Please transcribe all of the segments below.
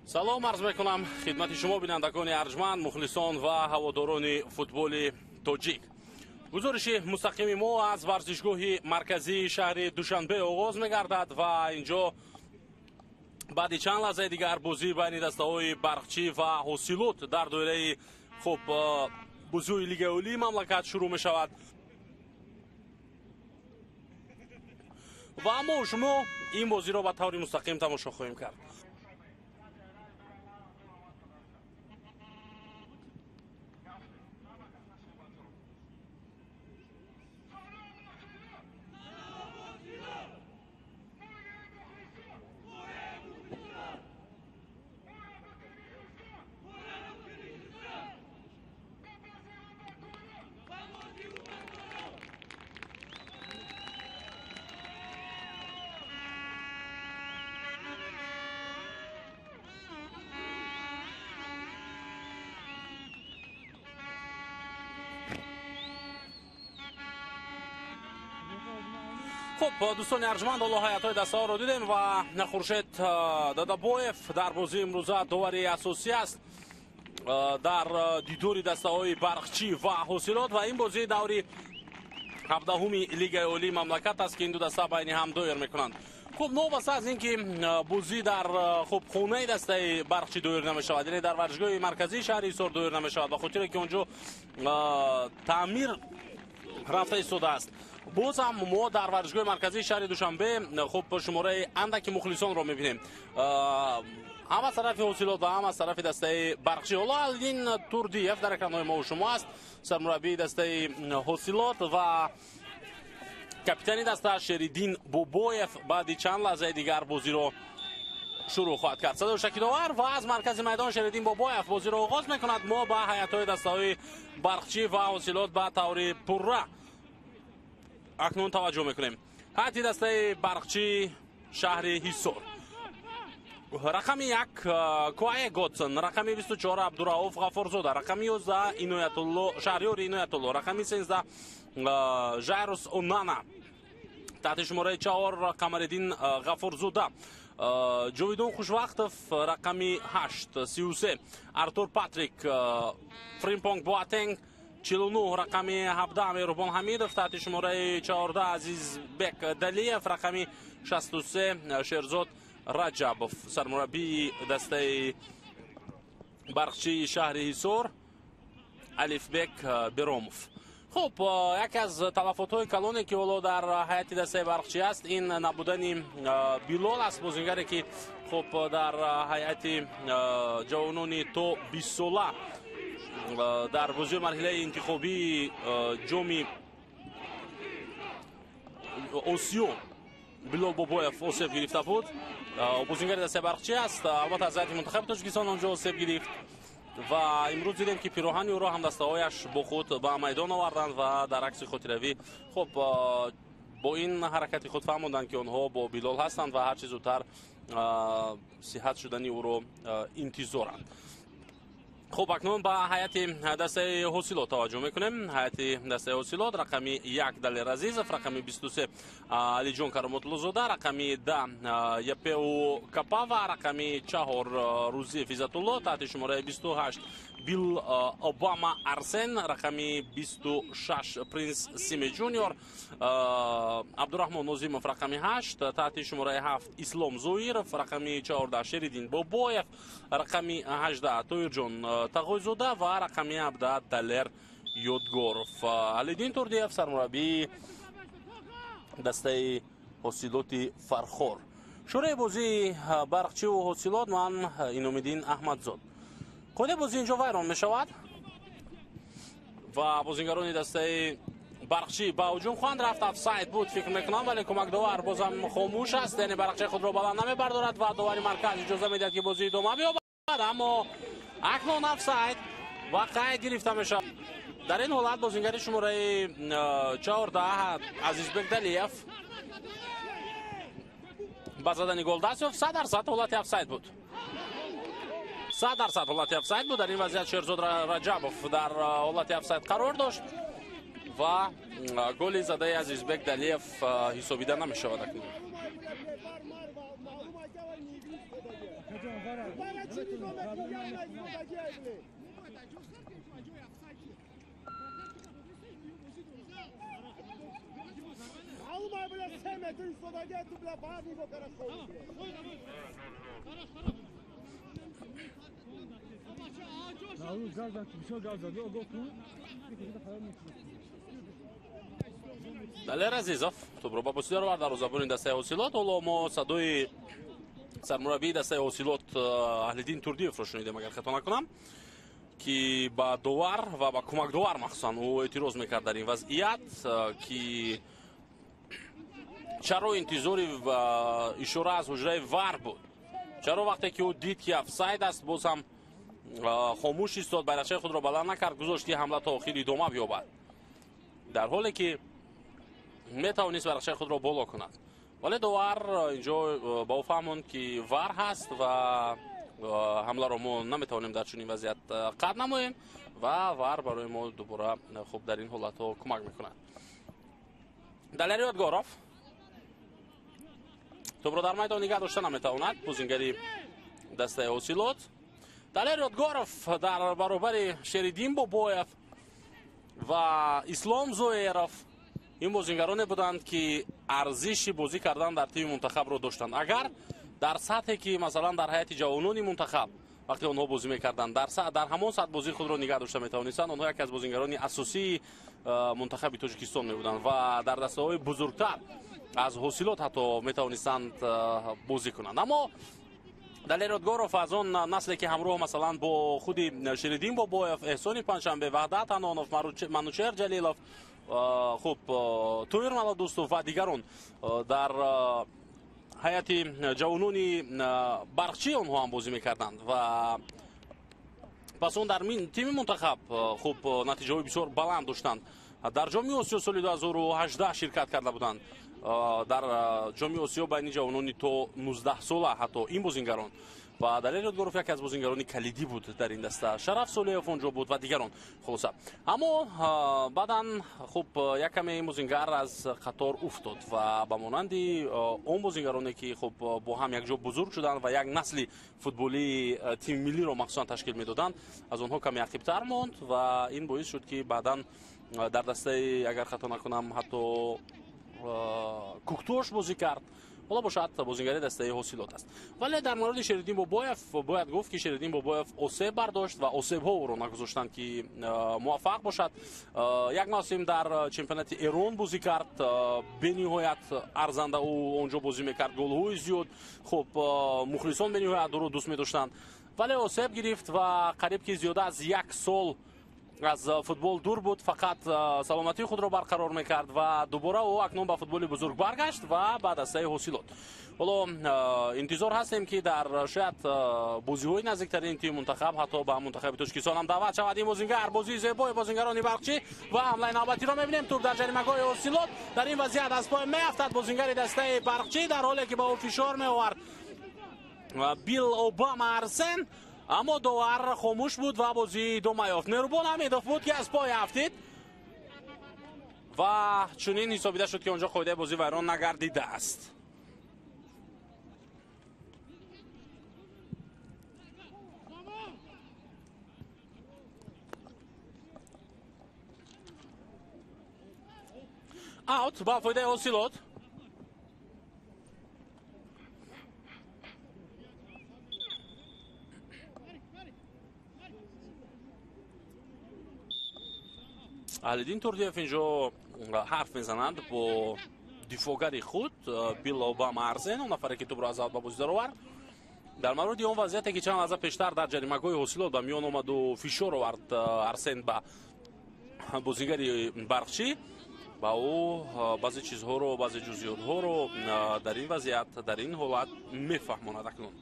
Салом арз мекунам хидмати шумо бинандагони арҷманд, мухлисон ва ҳаводорони футболи тоҷик. Гузориши мустақими мо аз варзишгоҳи марказии шаҳри Душанбе оғоз мегардад ва инҷо баъди чанд лаҳзаи дигар бозӣ байни дастаҳои Барқчӣ ва Ҳосилот дар доираи хуб бозиҳои Лигаи Олии мамлакат шурӯъ мешавад. Ва мо шумо ин бозиро ба таври мустақим тамошо хоҳем кард. Хуб, дӯстони арҷманд, ҳоло ҳайатҳои дастаҳоро дидем ва Хуршед Дадабоев дар бозии имрӯза довари асосӣ аст дар дидори дастаҳои Барқчӣ ва Ҳосилот ва ин бозии даври 17-уми Лигаи Олии мамлакат аст, ки ин ду даста байни ҳам доир мекунанд. Хуб, новобаста аз ин ки бозӣ дар хуб хонаи дастаи Барқчӣ доир намешавад, яъне дар варзишгоҳи марказии шаҳри Ҳисор доир намешавад, ба хотире ки он ҷо таъмир рафта истодааст. Боз ҳам мо дар варзишгоҳи марказии шаҳри Душанбе хуб шумораи андаки мухлисонро мебинем, ҳам аз тарафи Ҳосилот ва ҳам аз тарафи дастаи Барқчӣ. Ҳоло Алиддин Турдиев дар экранҳои мо шумо аст, сармураббии дастаи Ҳосилот ва капитани даста Шериддин Бобоев баъди чанд лаҳзаи дигар бозиро шурӯъ хоҳад кард. Садои шакидовар ва аз маркази майдон Шериддин Бобоев бозиро оғоз мекунад. Мо ба ҳайатҳои дастаҳои Барқчӣ ва Ҳосилот ба таври пурра акнун таваҷҷӯҳ мекунем. Ҳайати дастаи Барқчӣ шаҳри Ҳисор. Рақами 1 Куае Готсон, рақами 24 Абдурауф Ғафурзода, рақами 11 Иноятулло Шаҳриёри Иноятулло, рақами 13 Жайрус Онана, таҳти шумораи 4 Қамариддин Ғафурзода, Ҷовидон Хушвақтов, рақами 8 33 Артур Патрик, Фримпонг Боатенг, 49 рақами 17 Меҳрубон Ҳамидов, таҳти шумораи 14 Азизбек Далиев, рақами 63 Шерзод Раҷабов. Сармураббии дастаи Барқчии шаҳри Ҳисор Алифбек Беромов. Хуб, яке аз талафотҳои калоне, ки ҳоло дар ҳайати дастаи Барқчӣ аст, ин набудани Билол аст, бозингаре ки хуб дар ҳайати ҷавонони то 20 сола дар бозии марҳилаи интихобии ҷоми Осиё Билол Бобоев осеб гирифта буд. Бозингари дастаи Барқчӣ аст, албатта аз ҳайати мунтахаби Тоҷикистон онҷо осеб гирифт ва имрӯз дидем, ки пироҳани ӯро ҳамдастаҳояш бо худ ба майдон оварданд ва дар акси хотиравӣ хуб бо ин ҳаракати худ фаҳмонданд, ки онҳо бо Билол ҳастанд ва ҳарчи зудтар сиҳат шудани ӯро интизоранд. Хуб, акнун ба ҳайати дастаи Ҳосилот таваҷҷӯҳ мекунем. Ҳайати дастаи Ҳосилот: рақами 1 Далер Азизов, рақами 23 Алиҷон Каромотуллозода, рақами 10 Япеу Капава, рақами 4 Рузиев Иззатулло, таҳти шумораи 28 Билл Обама Арсен, рақами 26 Принс Симе Ҷуниор, Абдураҳмон Нозимов, рақами 8, таҳти шумораи 7 Ислом Зоиров, рақами 14 Шериддин Бобоев, рақами 18 Тоирҷон Тағойзода ва рақами 17 Далер Ёдгоров. Алиддин Турдиев, сармураббии дастаи Ҳосилоти Фархор. Шӯрои бозии Барқчиву Ҳосилот ман Иномиддин Аҳмадзод. Қоидаи бозӣ инҷо вайрон мешавад ва бозингарони дастаи Барқчӣ ба ҳуҷум хоҳанд рафт. Офсайд буд, фикр мекунам, вале кӯмакдовар бозам хомӯш аст, яъне барқчаи худро баланд намебардорад ва довари марказ иҷоза медиҳад, ки бозӣ идома биёбад, аммо акнун офсайд ва қайд гирифта мешавад. Дар ин ҳолат бозингари шумораи 14 Азизбек Далиев ба задани гол даст ёфт. 100% ҳолати офсайд буд. 100% ҳолати офсайд буд. Дар ин вазъият Шерзод Раҷабов дар ҳолати офсайд қарор дошт ва голи задаи Азизбек Далиев ҳисобида намешавад акнун. Далер Азизов тӯбро ба босида овард дарвозабони дастаи Ҳосилот. Ҳоло мо садои сармураббии дастаи Ҳосилот Аҳлиддин Турдиевро шунидем, агар хато накунам, ки ба довар ва ба кӯмакдовар махсусан ӯ эътироз мекард дар ин вазъият, ки чаро интизори ишора аз ҳуҷраи вар буд, чаро вақте ки ӯ дид ки офсайд аст, боз ҳам хомӯш истод, байрақчаи худро баланд накард, гузошт ки ҳамла то охир идома биёбад, дар ҳоле ки метавонист байрақчаи худро боло кунад. Вале довар инҷо ба ӯ фаҳмонд, ки вар ҳаст ва ҳамларо мо наметавонем дар чунин вазъият қатъ намоем ва вар барои мо дубора хуб дар ин ҳолатҳо кӯмак мекунад. Далер Ёдгоров тӯбро дар майдон нигаҳ дошта наметавонад, бозингари дастаи Ҳосилот. Далер Ёдгоров дар баробари Шериддин Бобоев ва Ислом Зоеров ин бозингароне буданд, ки арзиши бозӣ кардан дар тими мунтахабро доштанд. Агар дар сатҳе ки масалан дар ҳайати ҷавонони мунтахаб вақте онҳо бозӣ мекарданд, дар ҳамон сатҳ бозии худро нигаҳ дошта метавонистанд, онҳо яке аз бозингарони асосии мунтахаби Тоҷикистон мебуданд ва дар дастаҳои бузургтар аз Ҳосилот ҳатто метавонистанд бозӣ кунанд. Аммо Далер Ёдгоров аз он насле ки ҳамроҳ масалан бо худи Шериддин Бобоев, Эҳсони Панҷшанбе, Ваҳдат Ҳанонов, Манучеҳр Ҷалилов, хуб Тоир Маладӯстов ва дигарон дар ҳайати ҷавонони барқчӣ онҳо ҳам бозӣ мекарданд ва пас он дар тими мунтахаб хуб натиҷаҳои бисёр баланд доштанд. Дар Ҷоми Осиё соли 2018 ширкат карда буданд. Дар Ҷоми Осиё байни ҷавонони то 19 сола ҳатто ин бозингарон ва Далер Ёдгоров яке аз бозингарони калидӣ буд дар ин даста. Шараф Солиев онҷо буд ва дигарон. Хулоса, аммо баъдан хуб як каме ин бозингар аз қатор уфтод ва ба монанди он бозингароне ки хуб бо ҳам якҷо бузург шуданд ва як насли футболии тими миллиро махсусан ташкил медоданд, аз онҳо каме ақибтар монд ва ин боис шуд, ки баъдан дар дастаи, агар хато накунам, ҳатто Куктош бозӣ кард. Ҳоло бошад бозингари дастаи Ҳосилот аст. Вале дар мавриди Шериддин Бобоев бояд гуфт, ки Шериддин Бобоев осеб бардошт ва осебҳо ӯро нагузоштанд, ки муваффақ бошад. Як мавсим дар чемпионати Эрон бозӣ кард, бениҳоят арзанда ӯ онҷо бозӣ мекард, голҳои зиёд, хуб мухлисон бениҳоят ӯро дӯст медоштанд, вале осеб гирифт ва қариб ки зиёда аз як сол аз футбол дур буд, фақат саломатии худро барқарор мекард ва дубора ӯ акнун ба футболи бузург баргашт ва ба дастаи Ҳосилот. Ҳоло интизор ҳастем, ки дар шояд бозиҳои наздиктарини тими мунтахаб ҳатто ба мунтахаби Тоҷикистон ҳам даъват шавад ин бозингар. Бозии зебои бозингарони барқчӣ ва ҳамлаи навбатиро мебинем. Тӯб дар ҷаримагоҳи Ҳосилот. Дар ин вазъият аз пой меафтад бозингари дастаи барқчӣ, дар ҳоле ки ба ӯ фишор меовард Билл Обама Арсен, аммо довар хомӯш буд ва бозӣ идома ёфт. Меҳрубон Ҳамидов буд, ки аз пой афтид ва чунин ҳисобида шуд, ки онҷо қоидаи бозӣ вайрон нагардидааст. Аут ба фоидаи Ҳосилот. Аҳлиддин Турдиев инҷо ҳарф мезанад бо дифоъгари худ Билл Обама Арсен, он нафаре ки тӯбро аз аут ба бозӣ даровард. Дар мавриди он вазъияте ки чанд лаҳза пештар дар ҷаримагоҳи Ҳосилот ба миён омаду фишор овард Арсен ба бозигари барқчӣ, ба ӯ баъзе чизҳоро, баъзе ҷузъиётҳоро дар ин вазъият, дар ин ҳолат мефаҳмонад акнун.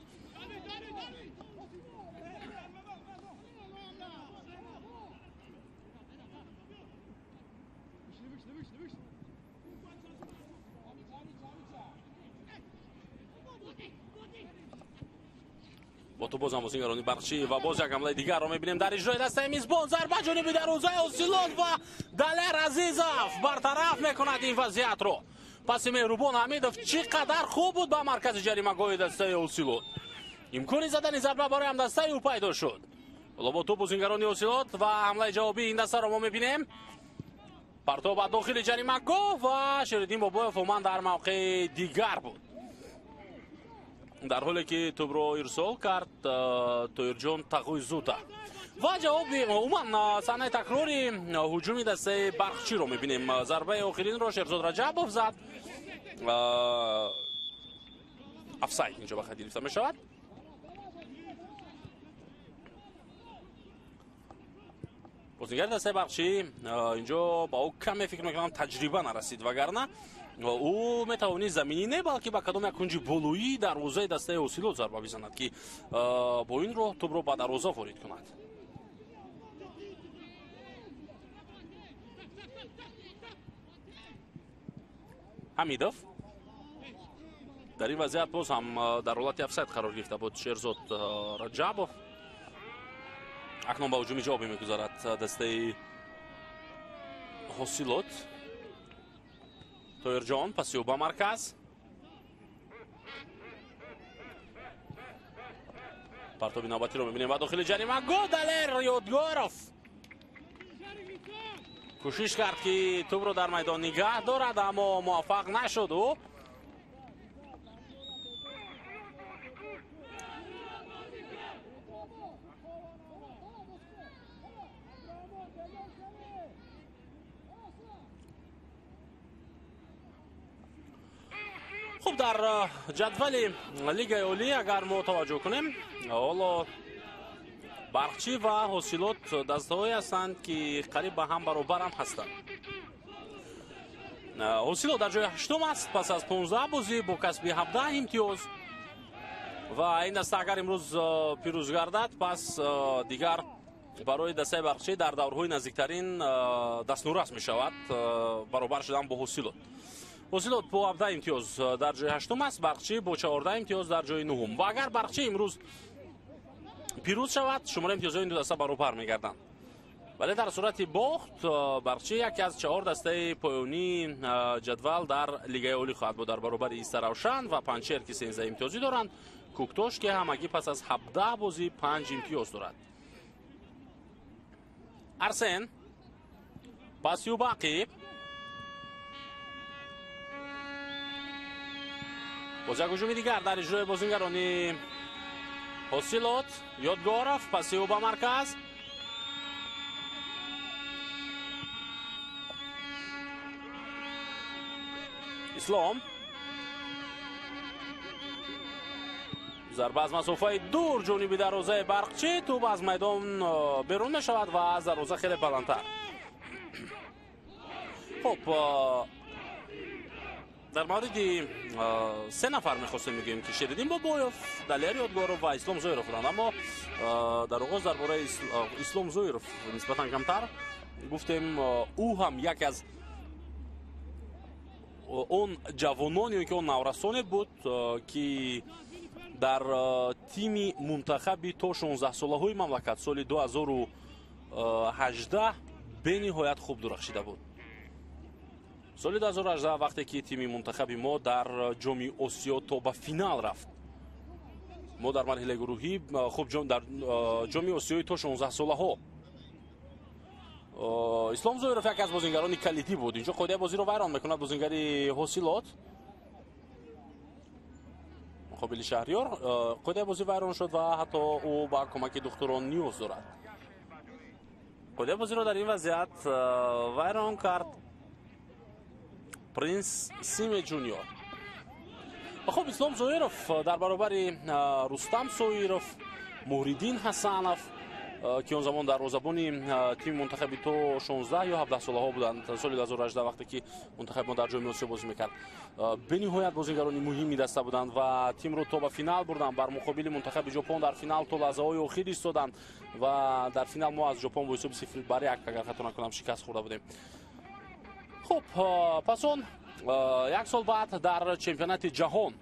Бо ту бозам бозингарони барқчӣ ва боз як ҳамлаи дигарро мебинем дар иҷрои дастаи мизбон. Зарба ҷониби дарвозаи Ҳосилот ва Далер Азизов бартараф мекунад ин вазъиятро. Паси Меҳрубон Ҳамидов чӣ қадар хуб буд ба маркази ҷаримагоҳи дастаи Ҳосилот. Имкони задани зарба барои ҳамдастаи ӯ пайдо шуд. Ҳоло бо тӯб бозингарони Ҳосилот ва ҳамлаи ҷавобии ин дастаро мо мебинем. Партов ба дохили ҷаримагоҳ ва Шериддин Бобоев умуман дар мавқеи дигар буд. Дар ҳоле ки тӯбро ирсол кард Тоирҷон Тағойзода. Ва ҷавоби умуман саҳнаи такрори ҳуҷуми дастаи Барқчиро мебинем. Зарбаи охиринро Шерзод Раҷабов зад. Офсайд инҷо ба хат гирифта мешавад. Бозингари дастаи Барқчӣ инҷо ба ӯ каме фикр мекунам таҷриба нарасид, вагарна ӯ метавонист заминӣ не, балки ба кадом як кунҷи болоии дарвозаи дастаи Ҳосилот зарба бизанад, ки бо ин роҳ тӯбро ба дарвоза ворид кунад. Ҳамидов дар ин вазъият боз ҳам дар ҳолати офсайд қарор гирифта буд Шерзод Раҷабов. Акнун ба ҳуҷуми ҷавобӣ мегузарад дастаи Ҳосилот. Тоирҷон паси ӯ ба марказ. Партоби навбатиро мебинем ба дохили ҷаримагоҳ. Далер Ёдгоров кӯшиш кард, ки тӯбро дар майдон нигаҳ дорад, аммо муваффақ нашуд ӯ. Хуб, дар ҷадвали Лигаи Олӣ агар мо таваҷҷӯҳ кунем, ҳоло Барқчӣ ва Ҳосилот дастаҳое ҳастанд, ки қариб ба ҳам баробарам ҳастанд. Ҳосилот дар ҷои ҳаштум аст пас аз 15 бозӣ бо касби 17 имтиёз ва ин даста агар имрӯз пирӯз гардад, пас дигар барои дастаи Барқчӣ дар даврҳои наздиктарин дастнурас мешавад баробар шудан бо Ҳосилот. Ҳосилот бо 17 имтиёз дар ҷои ҳаштум аст, Барқчӣ бо 14 имтиёз дар ҷои нуҳум. Ва агар Барқчӣ имрӯз пирӯз шавад, шумораи имтиёзҳои ин ду даста баробар мегарданд. Вале дар сурати бохт Барқчӣ яке аз 4 дастаи поёнии ҷадвал дар Лигаи Олӣ хоҳад буд дар баробари Истаравшан ва Панҷшер, ки 13 имтиёзӣ доранд, Кӯктош, ки ҳамагӣ пас аз 17 бозӣ 5 имтиёз дорад. Арсен пасю ба ақиб. Боз як ҳуҷуми дигар дар иҷрои бозингарони Ҳосилот. Ёдгоров паси ӯ ба марказ. Ислом зарба аз масофаи дур ҷониби дарвозаи Барқчӣ, тӯб аз майдон берун мешавад ва аз дарвоза хеле баландтар. Хуб, дар мавриди се нафар мехостем мегӯем, ки Шериддин Бобоев, Далер Ёдгоров ва Ислом Зоиров буданд, аммо дар оғоз дар бораи Ислом Зоиров нисбатан камтар гуфтем. Ӯ ҳам яке аз он ҷавонон ё ки он наврасоне буд, ки дар тими мунтахаби то 16-солаҳои мамлакат соли 2018 бениҳоят хуб дурахшида буд. Соли 2018 вақте ки тими мунтахаби мо дар Ҷоми Осиё то ба финал рафт, мо дар марҳилаи гурӯҳӣ хуб дар Ҷоми Осиёи то 16-солаҳо Ислом Зоиров яке аз бозингарони калидӣ буд. Инҷо қоидаи бозиро вайрон мекунад бозингари Ҳосилот муқобили Шаҳриёр. Қоидаи бозӣ вайрон шуд ва ҳатто ӯ ба кӯмаки духтурон ниёз дорад. Қоидаи бозиро дар ин вазъият вайрон кард Принс Симе Ҷуниор. Хуб, Ислом Зоиров дар баробари Рустам Соиров, Муҳриддин Ҳасанов, ки он замон дарвозабони тими мунтахаби то 16 ё 17 солаҳо буданд соли 2018 вақте ки мунтахаби мо дар Ҷоми Осиё бозӣ мекард, бениҳоят бозингарони муҳими даста буданд ва тимро то ба финал бурданд. Бар муқобили мунтахаби Ҷопон дар финал то лаҳзаҳои охир истоданд ва дар финал мо аз Ҷопон бо ҳисоби 0-1, агар хато накунам, шикаст хӯрда будем. Хуб, пас он як сол баъд дар чемпионати ҷаҳон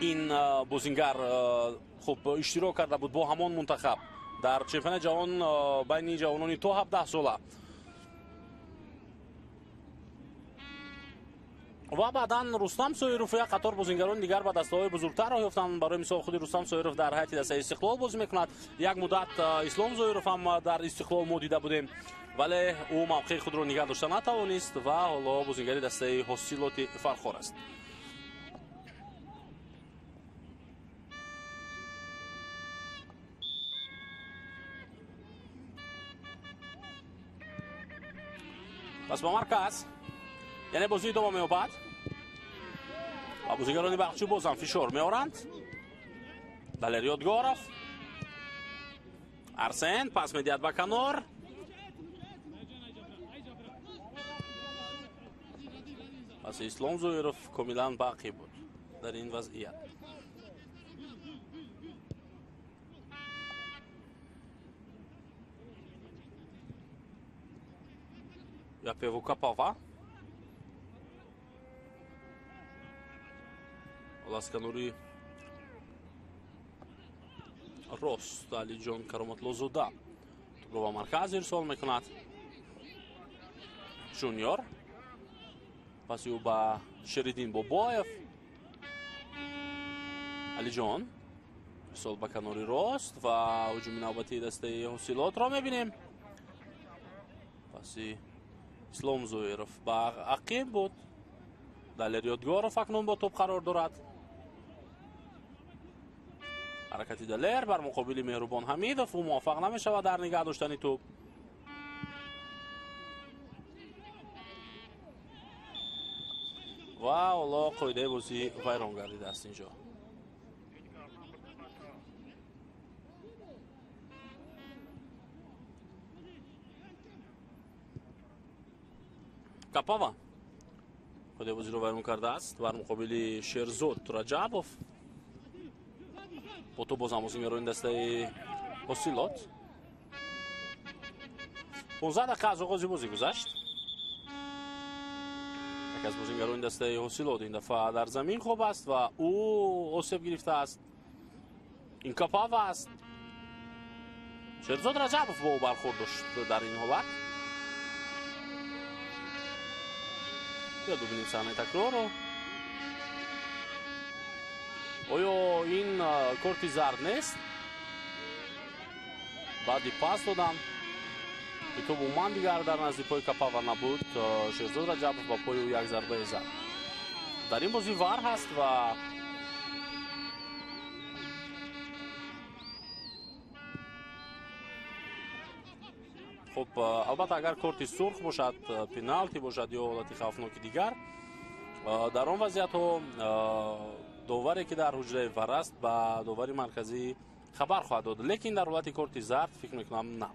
ин бозингар хуб иштирок карда буд бо ҳамон мунтахаб дар чемпионати ҷаҳон байни ҷавонони то 17 сола. Ва баъдан Рустам Соиров як қатор бозингарони дигар ба дастаҳои бузургтар роҳ ёфтанд. Барои мисол, худи Рустам Соиров дар ҳайати дастаи Истиқлол бозӣ мекунад. Як муддат Ислом Зоиров ҳам дар Истиқлол мо дида будем, вале ӯ мавқеи худро нигаҳ дошта натавонист ва ҳоло бозингари дастаи Ҳосилоти Фархор аст. Пас ба марказ, яъне бозӣ идома меёбад ва бозигарони Барқчӣ бозам фишор меоранд. Далер Ёдгоров, Арсен пас медиҳад ба канор. Пас Ислом Зоиров комилан бақӣ буд дар ин вазъият. Япеву Капава. Ласканури рост Алиҷон Кароматлозода тӯбро ба марказ ирсол мекунад. Жуниор паси ӯ ба Шериддин Бобоев. Алиҷон ирсол ба канори рост ва ҳуҷуми навбатии дастаи Ҳосилотро мебинем. Паси Ислом Зоиров ба ақиб буд. Далер Ёдгоров акнун бо тӯб қарор дорад. Ҳаракати Далер бар муқобили Меҳрубон Ҳамидов, ӯ муваффақ намешавад дар нигаҳ доштани тӯб. Ва ҳоло қоидаи бозӣ вайрон гардидааст инҷо. Капава қоидаи бозиро вайрон кардааст бар муқобили Шерзод Раҷабов. Бо тӯб бозам бозингарони дастаи Ҳосилот. 15 дақиқа аз оғози бозӣ гузашт. Яке аз бозингарони дастаи Ҳосилот ин дафъа дар замин хоб аст ва ӯ осеб гирифтааст. Ин Капава аст. Шерзод Раҷабов бо ӯ бархӯрд дошт дар ин ҳолат. Биёд бубинем саҳнаи такрорро. Оё ин корти зард нест? Баъди пас додан ки тӯб умуман дигар дар назди пои Капава набуд, Шерзод Раҷабов ба пои ӯ як зарбае зад. Дар ин бозӣ вар ҳаст ва хуб, албатта агар корти сурх бошад, пеналти бошад ё ҳолати хавфноки дигар, дар он вазъиятҳо доваре ки дар ҳуҷраи вар аст ба довари марказӣ хабар хоҳад дод, лекин дар ҳолати корти зард фикр мекунам на.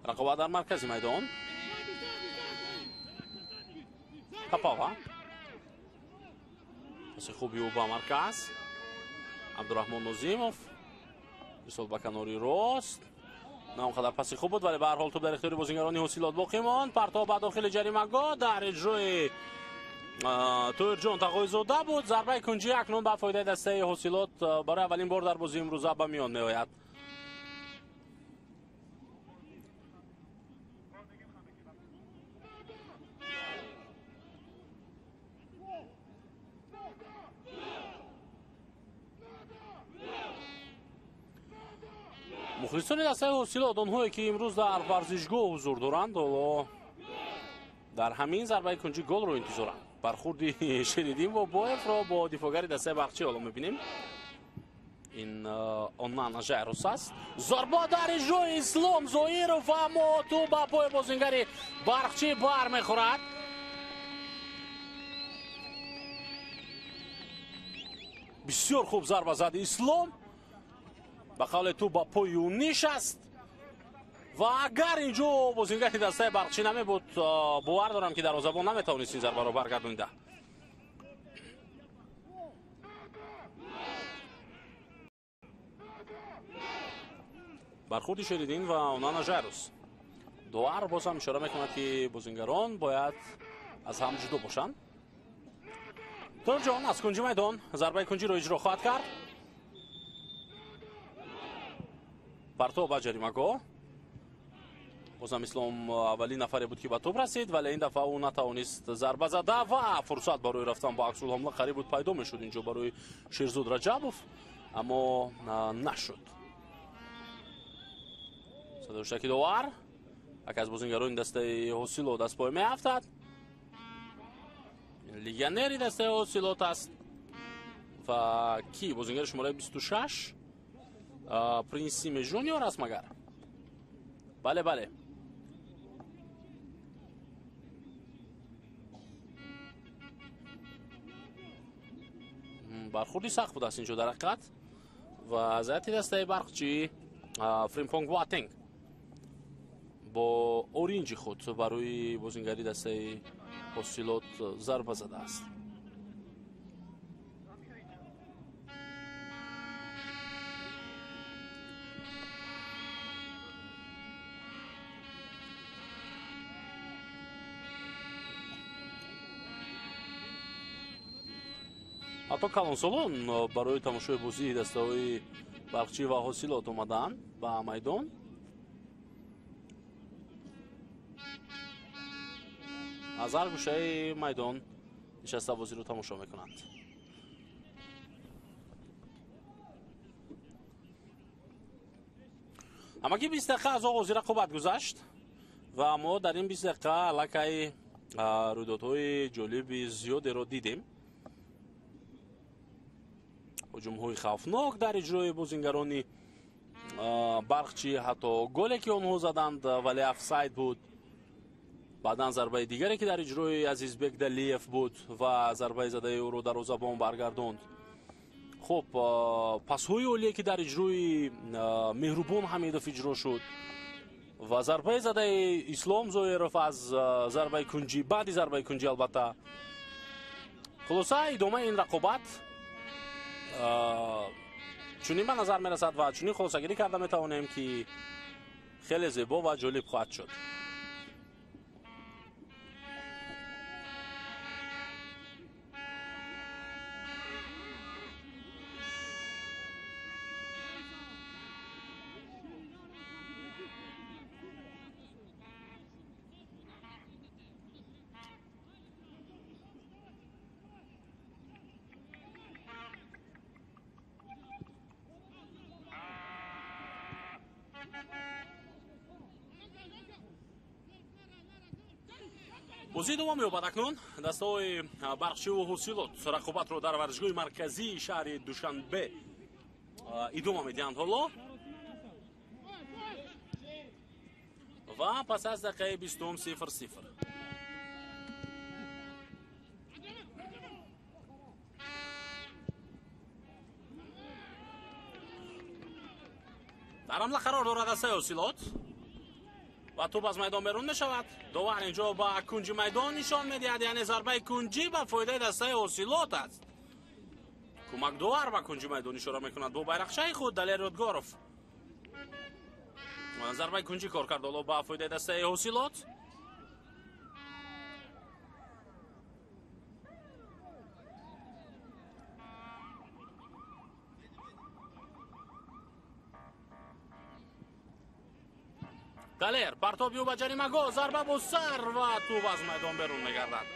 Рақобат дар маркази майдон. Капава паси хуби ӯ ба марказ. Абдураҳмон Нозимов ирсол ба канори рост. На он қадар паси хуб буд, вале ба ҳар ҳол тӯб дар ихтиёри бозингарони Ҳосилот боқӣ монд. Партов ба дохили ҷаримагоҳ дар иҷрои Тоирҷон Тағоизода буд. Зарбаи кунҷӣ акнун ба фоидаи дастаи Ҳосилот барои аввалин бор дар бозии имрӯза ба миён меояд. Мухлисони дастаи Ҳосилот, онҳое ки имрӯз дар варзишгоҳ ҳузур доранд, ҳоло дар ҳамин зарбаи кунҷӣ голро интизоранд. Бархӯрди Шериддин Бобоевро бо дифоъгари дастаи Барқчӣ ҳоло мебинем. Ин Онана Жайрус аст. Зарба дар иҷрои Ислом Зоиров, аммо тӯб ба пои бозингари Барқчӣ бармехӯрад. Бисёр хуб зарба зад Ислом. Ба қавле тӯб ба пои ӯ нишаст ва агар инҷо бозингари дастаи Барқчӣ намебуд, бовар дорам ки дарвозабон наметавонист ин зарбаро баргардонида. Бархӯрди Шериддин ва Онана Жайрус. Довар боз ҳам ишора мекунад, ки бозингарон бояд аз ҳам ҷудо бошанд. Тоирҷон аз кунҷи майдон зарбаи кунҷиро иҷро хоҳад кард. Партов ба ҷаримагоҳ. Бозам Ислом аввалин нафаре буд, ки ба тӯб расид, вале ин дафъа ӯ натавонист зарба зада ва фурсат барои рафтан ба аксулҳамла қариб буд пайдо мешуд инҷо барои Шерзод Раҷабов, аммо нашуд. Садоштаки довар, яке аз бозингарони дастаи Ҳосилот аз пой меафтад. Легионери дастаи Ҳосилот аст ва ки бозингари шумораи 26 Принсиме Жуниор аст магар? Бале, бале. Бархурди сахт будааст инҷо дар ҳақиқат ва аз ҳайати дастаи Барқчӣ Фримпонг Ватенг бо оринҷи худ барои бозингари дастаи Ҳосилот зарба задааст. Ҳатто калонсолон барои тамошои бозии дастаҳои Барқчӣ ва Ҳосилот омадаанд ба майдон. Аз ҳар гӯшаи майдон нишаста бозиро тамошо мекунанд. Ҳамагӣ 20 дақиқа аз оғози рақобат гузашт ва мо дар ин 20 дақиқа аллакай рӯйдодҳои ҷолиби зиёдеро дидем. Ҳуҷумҳои хавфнок дар иҷрои бозингарони Барқчӣ, ҳатто голе ки онҳо заданд, вале офсайд буд. Баъдан зарбаи дигаре ки дар иҷрои Азизбек Далиев буд ва зарбаи задаи ӯро дарвозабон баргардонд. Хуб, пасҳои олие ки дар иҷрои Меҳрубон Ҳамидов иҷро шуд ва зарбаи задаи Ислом Зоиров аз зарбаи кунҷӣ, баъди зарбаи кунҷӣ албатта. Хулоса, идомаи ин рақобат чунин ба назар мерасад ва чунин хулосагирӣ карда метавонем, ки хеле зебо ва ҷолиб хоҳад шуд. Бозӣ идома меёбад акнун. Дастаҳои Барқчиву Ҳосилот рақобатро дар варзишгоҳи марказии шаҳри Душанбе идома медиҳанд ҳоло. Ва пас аз дақиқаи 20:00. Дар ҳамла қарор дорад дастаи Ҳосилот ва тӯб аз майдон берун мешавад. Довар инҷо ба кунҷи майдон нишон медиҳад, яъне зарбаи кунҷӣ ба фоидаи дастаи Ҳосилот аст. Кӯмакдовар ба кунҷи майдон ишора мекунад бо байрақчаи худ Далер Ёдгоров. Зарбаи кунҷӣ кор кард ҳоло ба фоидаи дастаи Ҳосилот. Далер партоб ё ба ҷаримагоҳ, зарба бо сар ва тӯб аз майдон берун мегардад.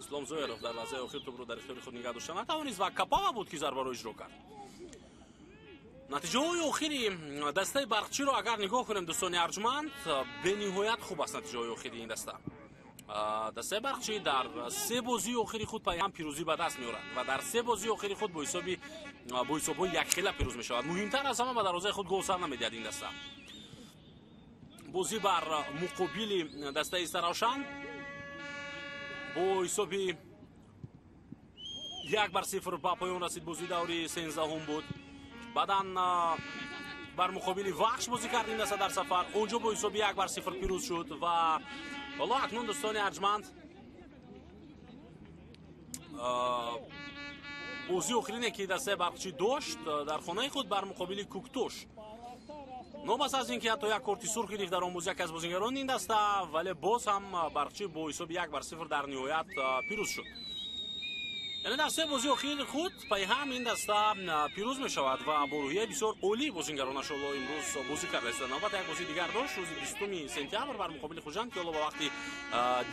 Ислом Зоиров дар лаҳзаи охир тӯбро дар ихтиёри худ нигаҳ дошта натавонист ва Капава буд, ки зарбаро иҷро кард. Натиҷаҳои охири дастаи Барқчиро агар нигоҳ кунем, дӯстони арҷманд, бениҳоят хуб аст натиҷаҳои охири ин даста. Дастаи Барқчӣ дар се бозии охири худ пайҳам пирӯзӣ ба даст меорад ва дар се бозии охири худ бо ҳисобҳои якхела пирӯз мешавад. Муҳимтар аз ҳама ба дарвозаи худ гол сар намедиҳад ин даста. Бозӣ бар муқобили дастаи Саравшан бо ҳисоби 1-0 ба поён расид. Бозии даври 13 буд. Баъдан бар муқобили Вахш бозӣ кард ин даста дар сафар. Онҷо бо ҳисоби 1-0 пирӯз шуд ва ҳоло акнун дӯстони арҷманд бозии охирине ки дастаи Барқчӣ дошт дар хонаи худ бар муқобили Куктош. Нобаст аз ин ки ҳатто як корти сурх гирифт дар он бозӣ яке аз бозингарони ин даста, вале боз ҳам Барқчӣ бо ҳисоби 1-0 дар ниҳоят пирӯз шуд. Яъне дар се бозии охири худ пайҳам ин даста пирӯз мешавад ва бо рӯҳияи бисёр олӣ бозингаронаш ҳоло имрӯз бозӣ карда истода. Навбат як бозии дигар дошт рӯзи 20 сентябр бар муқобили Хуҷанд, ки ҳоло ба вақти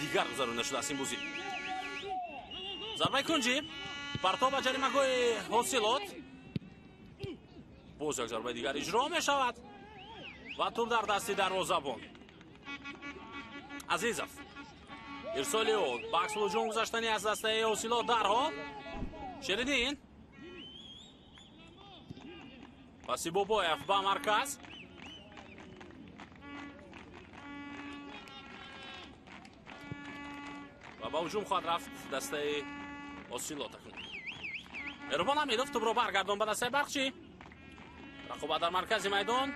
дигар гузаронида шудааст ин бозӣ. Зарбаи кунҷӣ, партоб ба ҷаримагоҳи Ҳосилот. Боз як зарбаи дигар иҷро мешавад ва тӯб дар дасти дарвозабон Азизов. Ирсоли ӯ ба аксулҳуҷум гузаштани аз дастаи Ҳосилот дарҳол. Шеридин паси Бобоев ба марказ. Ва ба ҳуҷум хоҳад рафт дастаи Ҳосилот акнун. Меҳрубон Ҳамидов тӯбро баргардон ба дастаи Барқчӣ. Рақобат дар маркази майдон.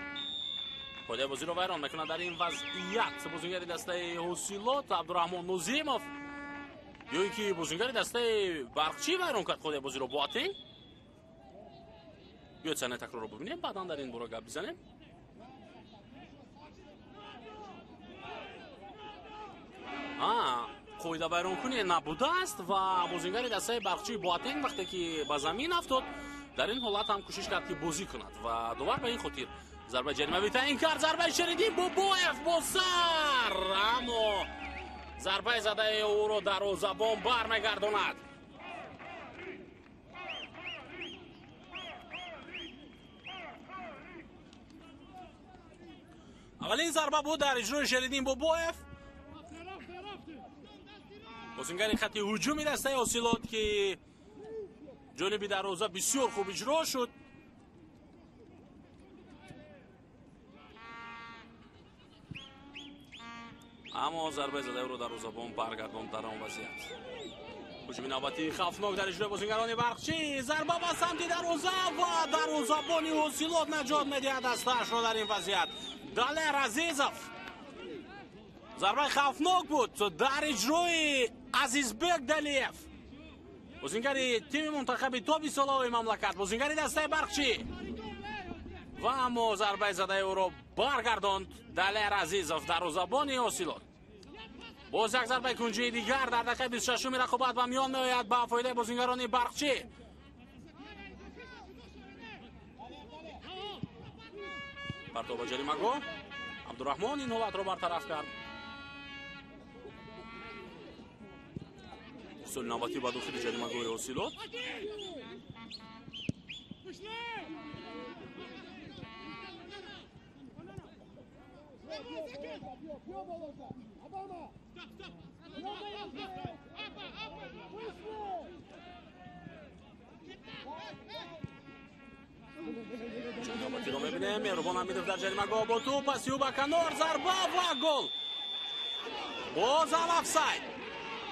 Қоидаи бозиро вайрон мекунад дар ин вазъият бозингари дастаи Ҳосилот Абдураҳмон Нозимов, ё ин ки бозингари дастаи Барқчӣ вайрон кард қоидаи бозиро Боатинг. Биёед саҳнаи такрорро бибинем, баъдан дар ин бора гап бизанем. Қоида вайронкунӣ набудааст ва бозингари дастаи Барқчӣ Боатинг вақте ки ба замин афтод, дар ин ҳолат ҳам кӯшиш кард ки бозӣ кунад ва довар ба ин хотир зарбаи ҷаримавӣ таъин кард. Зарбаи Шеридин Бобоев бо сар, аммо зарбаи задаи ӯро дарвозабон бармегардонад. Аввалин зарба буд дар иҷрои Шеридин Бобоев, бозингари хати ҳуҷуми дастаи Ҳосилот, ки ҷониби дарвоза бисёр хуб иҷро шуд. Аммо зарбаи задаи ӯро дарвозабон баргардонд дар он вазъият. Ҳуҷуми навбатии хавфнок дар иҷрои бозингарони Барқчӣ. Зарба ба самти дарвоза ва дарвозабони Ҳосилот наҷот медиҳад дастаашро дар ин вазъият. Далер Азизов. Зарбаи хавфнок буд дар иҷрои Азизбек Далиев, бозингари тими мунтахаби тоби солаҳои мамлакат, бозингари дастаи Барқчӣ. Ва аммо зарбаи задаи ӯро баргардонд Далер Азизов, дарвозабони Ҳосилот. Боз як зарбаи кунҷии дигар дар дақиқаи 26-уми рақобат ба миён меояд ба фоидаи бозингарони Барқчӣ. Партоб ба ҷаримагоҳ. Абдураҳмон ин ҳолатро бартараф кард. Ирсоли навбатӣ ба дохили ҷаримагоҳи Ҳосилот. Навбатиро мебинем. Меҳрубон Ҳамидов дар ҷаримагоҳ бо тӯб, паси ӯ ба канор, зарба ва гол. Бозам офсайд,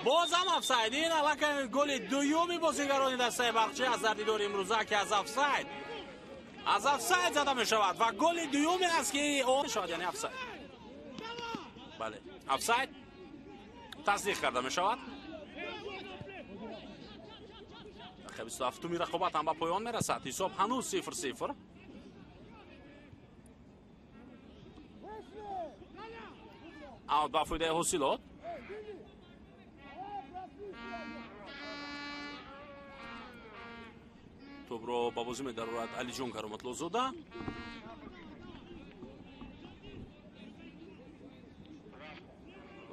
бозам офсайд. Ин аллакай голи дуюми бозингарони дастаи Барқчӣ аз дар дидори имрӯза, ки аз офсайд зада мешавад ва голи дуюме аст ки мешавад, яъне офсайд. Бале, офсайд тасдиқ карда мешавад. Дақиқаи 27-уми рақобат ҳам ба поён мерасад. Ҳисоб ҳанӯз 0-0. Аут ба фоидаи Ҳосилот. Тӯбро ба бозӣ медарорад Алиҷон Кароматлозода.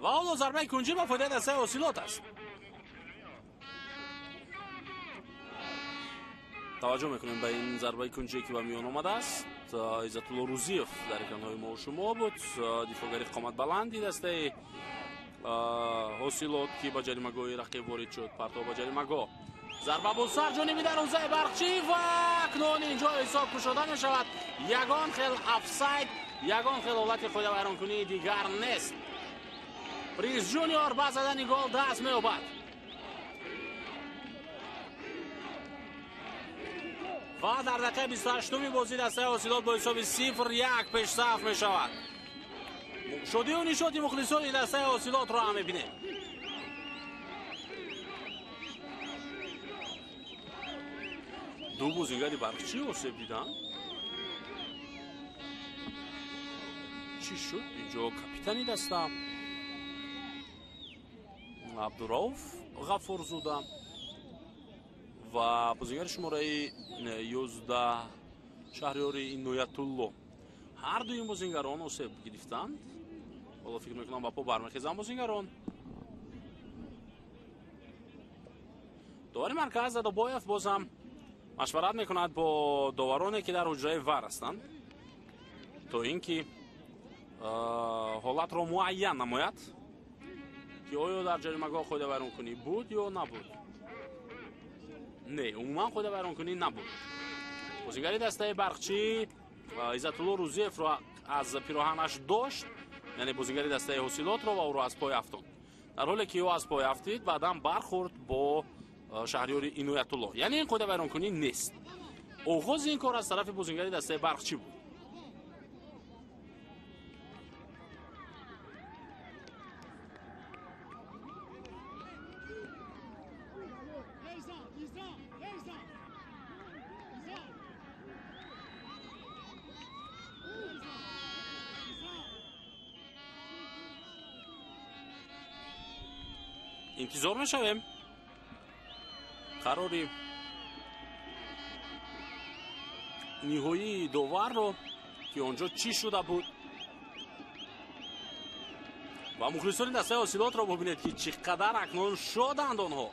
Ва ҳоло зарбаи кунҷӣ ба фоидаи дастаи Ҳосилот аст. Таваҷҷӯҳ мекунем ба ин зарбаи кунҷие ки ба миён омадааст. Иззатулло Рӯзиев дар экранҳои мо шумо буд, дифоъгари қоматбаланди дастаи Ҳосилот, ки ба ҷаримагоҳи рақиб ворид шуд. Партоб ба ҷаримагоҳ, зарба бо сар ҷониби дарвозаи Барқчӣ ва акнун инҷо ҳисоб кушода мешавад. Ягон хел офсайд, ягон хел ҳолати қоидавайронкунии дигар нест. Принс Ҷуниор ба задани гол даст меёбад. Ва дар дақиқаи 28-уми бозӣ дастаи Ҳосилот бо ҳисоби 0-1 пешсаф мешавад. Шодию нишоти мухлисони дастаи Ҳосилотро ҳам мебинем. Ду бозингари Барқчӣ осеб диданд. Чӣ шуд? Инҷо капитани даста Абдурауф Ғафурзода Ва бозигари шумораи 11 Шаҳриёри Иноятулло. Ҳар дуи ин бозингарон осеб гирифтанд. Ҳоло фикр мекунам ба по бармехезанд бозингарон. Довари марказ Дадобоев боз ҳам машварат мекунад бо довароне, ки дар ҳуҷраи ВАР ҳастанд, то ин ки ҳолатро муайян намояд, ки оё дар ҷаримагоҳ қоидавайронкунӣ буд ё набуд. Не, умуман қоидавайронкунӣ набуд. Бозигари дастаи Барқчӣ Иззатулло Рӯзиевро аз пироҳанаш дошт, яъне бозигари дастаи Ҳосилотро, ва ӯро аз пой афтонд. Дар ҳоле ки ӯ аз пой афтид, баъдан бархӯрд бо Шаҳриёри Иноятулло. Яъне ин қоидавайронкунӣ нест. Оғози ин кор аз тарафи бозигари дастаи Барқчӣ буд. Интизор мешавем қарори ниҳоии доварро, ки он ҷо чӣ шуда буд. Ва мухлисони дастаи Ҳосилотро бубинед, ки чӣ қадар акнун шоданд онҳо.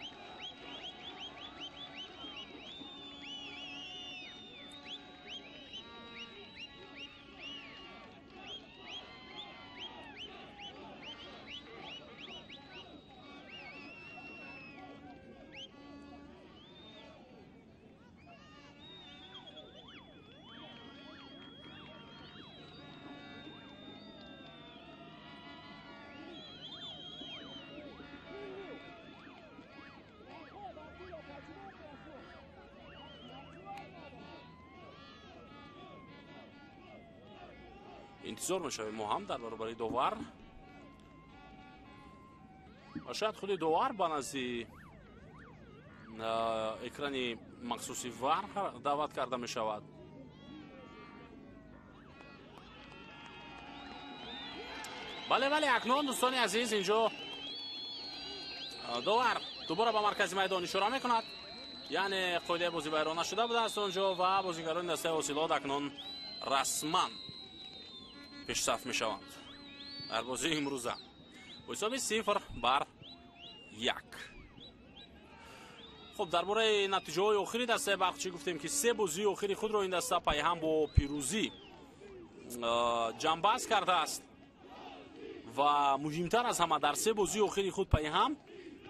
Интизор мешавем мо ҳам дар баробари довар, ва шояд худи довар ба назди экрани махсуси ВАР даъват карда мешавад. Бале, бале, акнун дӯстони азиз, инҷо довар дубора ба маркази майдон ишора мекунад, яъне қоидаи бозӣ вайрон нашуда будааст онҷо, ва бозигарони дастаи Ҳосилот акнун расман пешсаф мешаванд дар бозии имрӯза бо ҳисоби 0-1. Хуб, дар бораи натиҷаҳои охири дастаи Барқчӣ гуфтем, ки се бозии охири худро ин даста пайҳам бо пирӯзӣ ҷамъбаст кардааст ва муҳимтар аз ҳама, дар се бозии охири худ пайҳам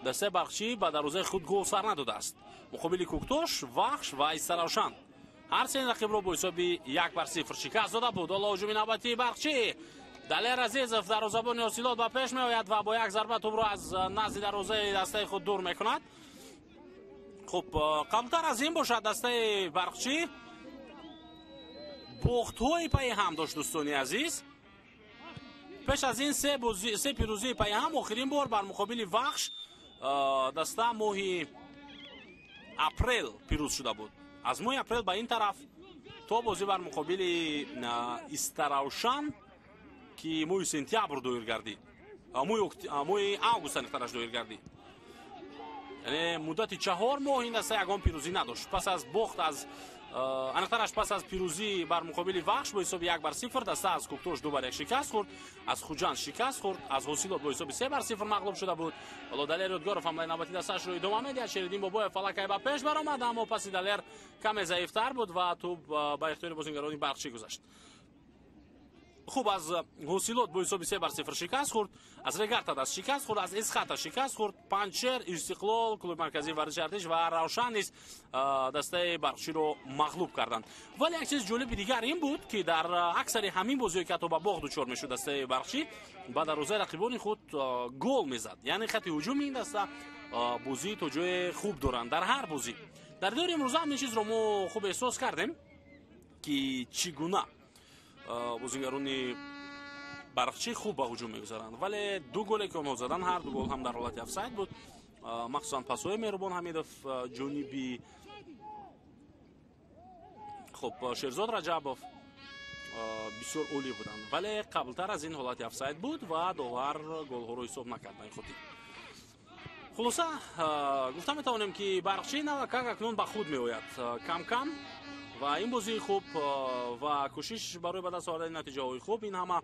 дастаи Барқчӣ ба дарвозаи худ гол сар надодааст. Муқобили Кӯктош, Вахш ва Истаравшан ҳар се рақибро бо ҳисоби 1-0 шикаст дода буд. Ҳоло ҳуҷуми навбатии Барқчӣ. Далер Азизов дарвозабони Ҳосилот ба пеш меояд ва бо як зарба тӯбро аз назди дарвозаи дастаи худ дур мекунад. Хуб, қаблтар аз ин бошад дастаи Барқчӣ бохтҳои пайи ҳам дошт, дӯстони азиз. Пеш аз ин се пирӯзии пайи ҳам, охирин бор бар муқобили Вахш даста моҳи апрел пирӯз шуда буд. Аз моҳи апрел ба ин тараф то бозӣ бар муқобили Истаравшан, ки моҳи сентябр доир гардид, моҳи август аниқтараш доир гардид, яъне муддати 4 моҳ ин даста ягон пирӯзӣ надошт. Пас аз бохт аз аниқтараш пас аз пирӯзӣ бар муқобили Вахш бо ҳисоби 1-0 даста аз Кӯктош 2-1 шикаст хӯрд, аз Хуҷанд шикаст хӯрд, аз Ҳосилот бо ҳисоби 3-0 мағлуб шуда буд. Ҳоло Далер Ёдгоров ҳамлаи навбатии дастаашро идома медиҳад. Шериддин Бобоев аллакай ба пеш баромад, аммо паси Далер каме заифтар буд ва тӯб ба ихтиёри бозингарони Барқчӣ гузашт. Хуб, аз Ҳосилот бо ҳисоби 3-0 шикаст хӯрд, аз Регартадас шикаст хӯрд, аз Исхата шикаст хӯрд, Панҷшер, Истиқлол, клуби марказии варзиши Артиш ва Равшан низ дастаи Барқчиро мағлуб карданд. Вале як чизи ҷолиби дигар ин буд, ки дар аксари ҳамин бозиҳое, ки ҳатто ба боғ дучор мешуд, дастаи Барқчӣ ба дарвозаи рақибони худ гол мезад. Яъне хати ҳуҷуми ин даста бозии то ҷое хуб доранд дар ҳар бозӣ. Дар дидори имрӯза ҳам ин чизро мо хуб эҳсос кардем, ки чӣ гуна бозигарони Барқчӣ хуб ба ҳуҷум мегузаранд, вале ду голе ки онҳо заданд, ҳар ду гол ҳам дар ҳолати офсайд буд. Махсусан пасҳои Меҳрубон Ҳамидов ҷониби хуб Шерзод Раҷабов бисёр олӣ буданд, вале қаблтар аз ин ҳолати офсайд буд ва довар голҳоро ҳисоб накард ба ин хотир. Хулоса гуфта метавонем, ки Барқчӣ навакак акнун ба худ меояд кам-кам ва ин бозии хуб ва кӯшиш барои ба даст овардани натиҷаҳои хуб ин ҳама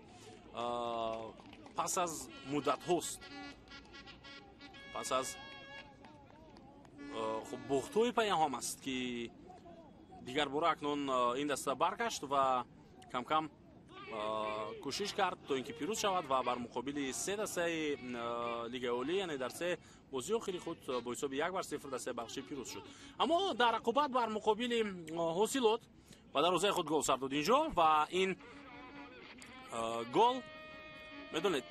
пас аз муддатҳост, пас аз хуб бохтҳои паяҳом аст, ки дигар бора акнун ин даста баргашт ва кам-кам кӯшиш кард то ин ки пирӯз шавад ва бар муқобили се дастаи Лигаи Олӣ, яъне дар се бозии охири худ бо ҳисоби 1-0 дастаи Барқчӣ пирӯз шуд. Аммо дар рақобат бар муқобили Ҳосилот ба дарвозаи худ гол сар дод инҷо ва ин гол, медонед,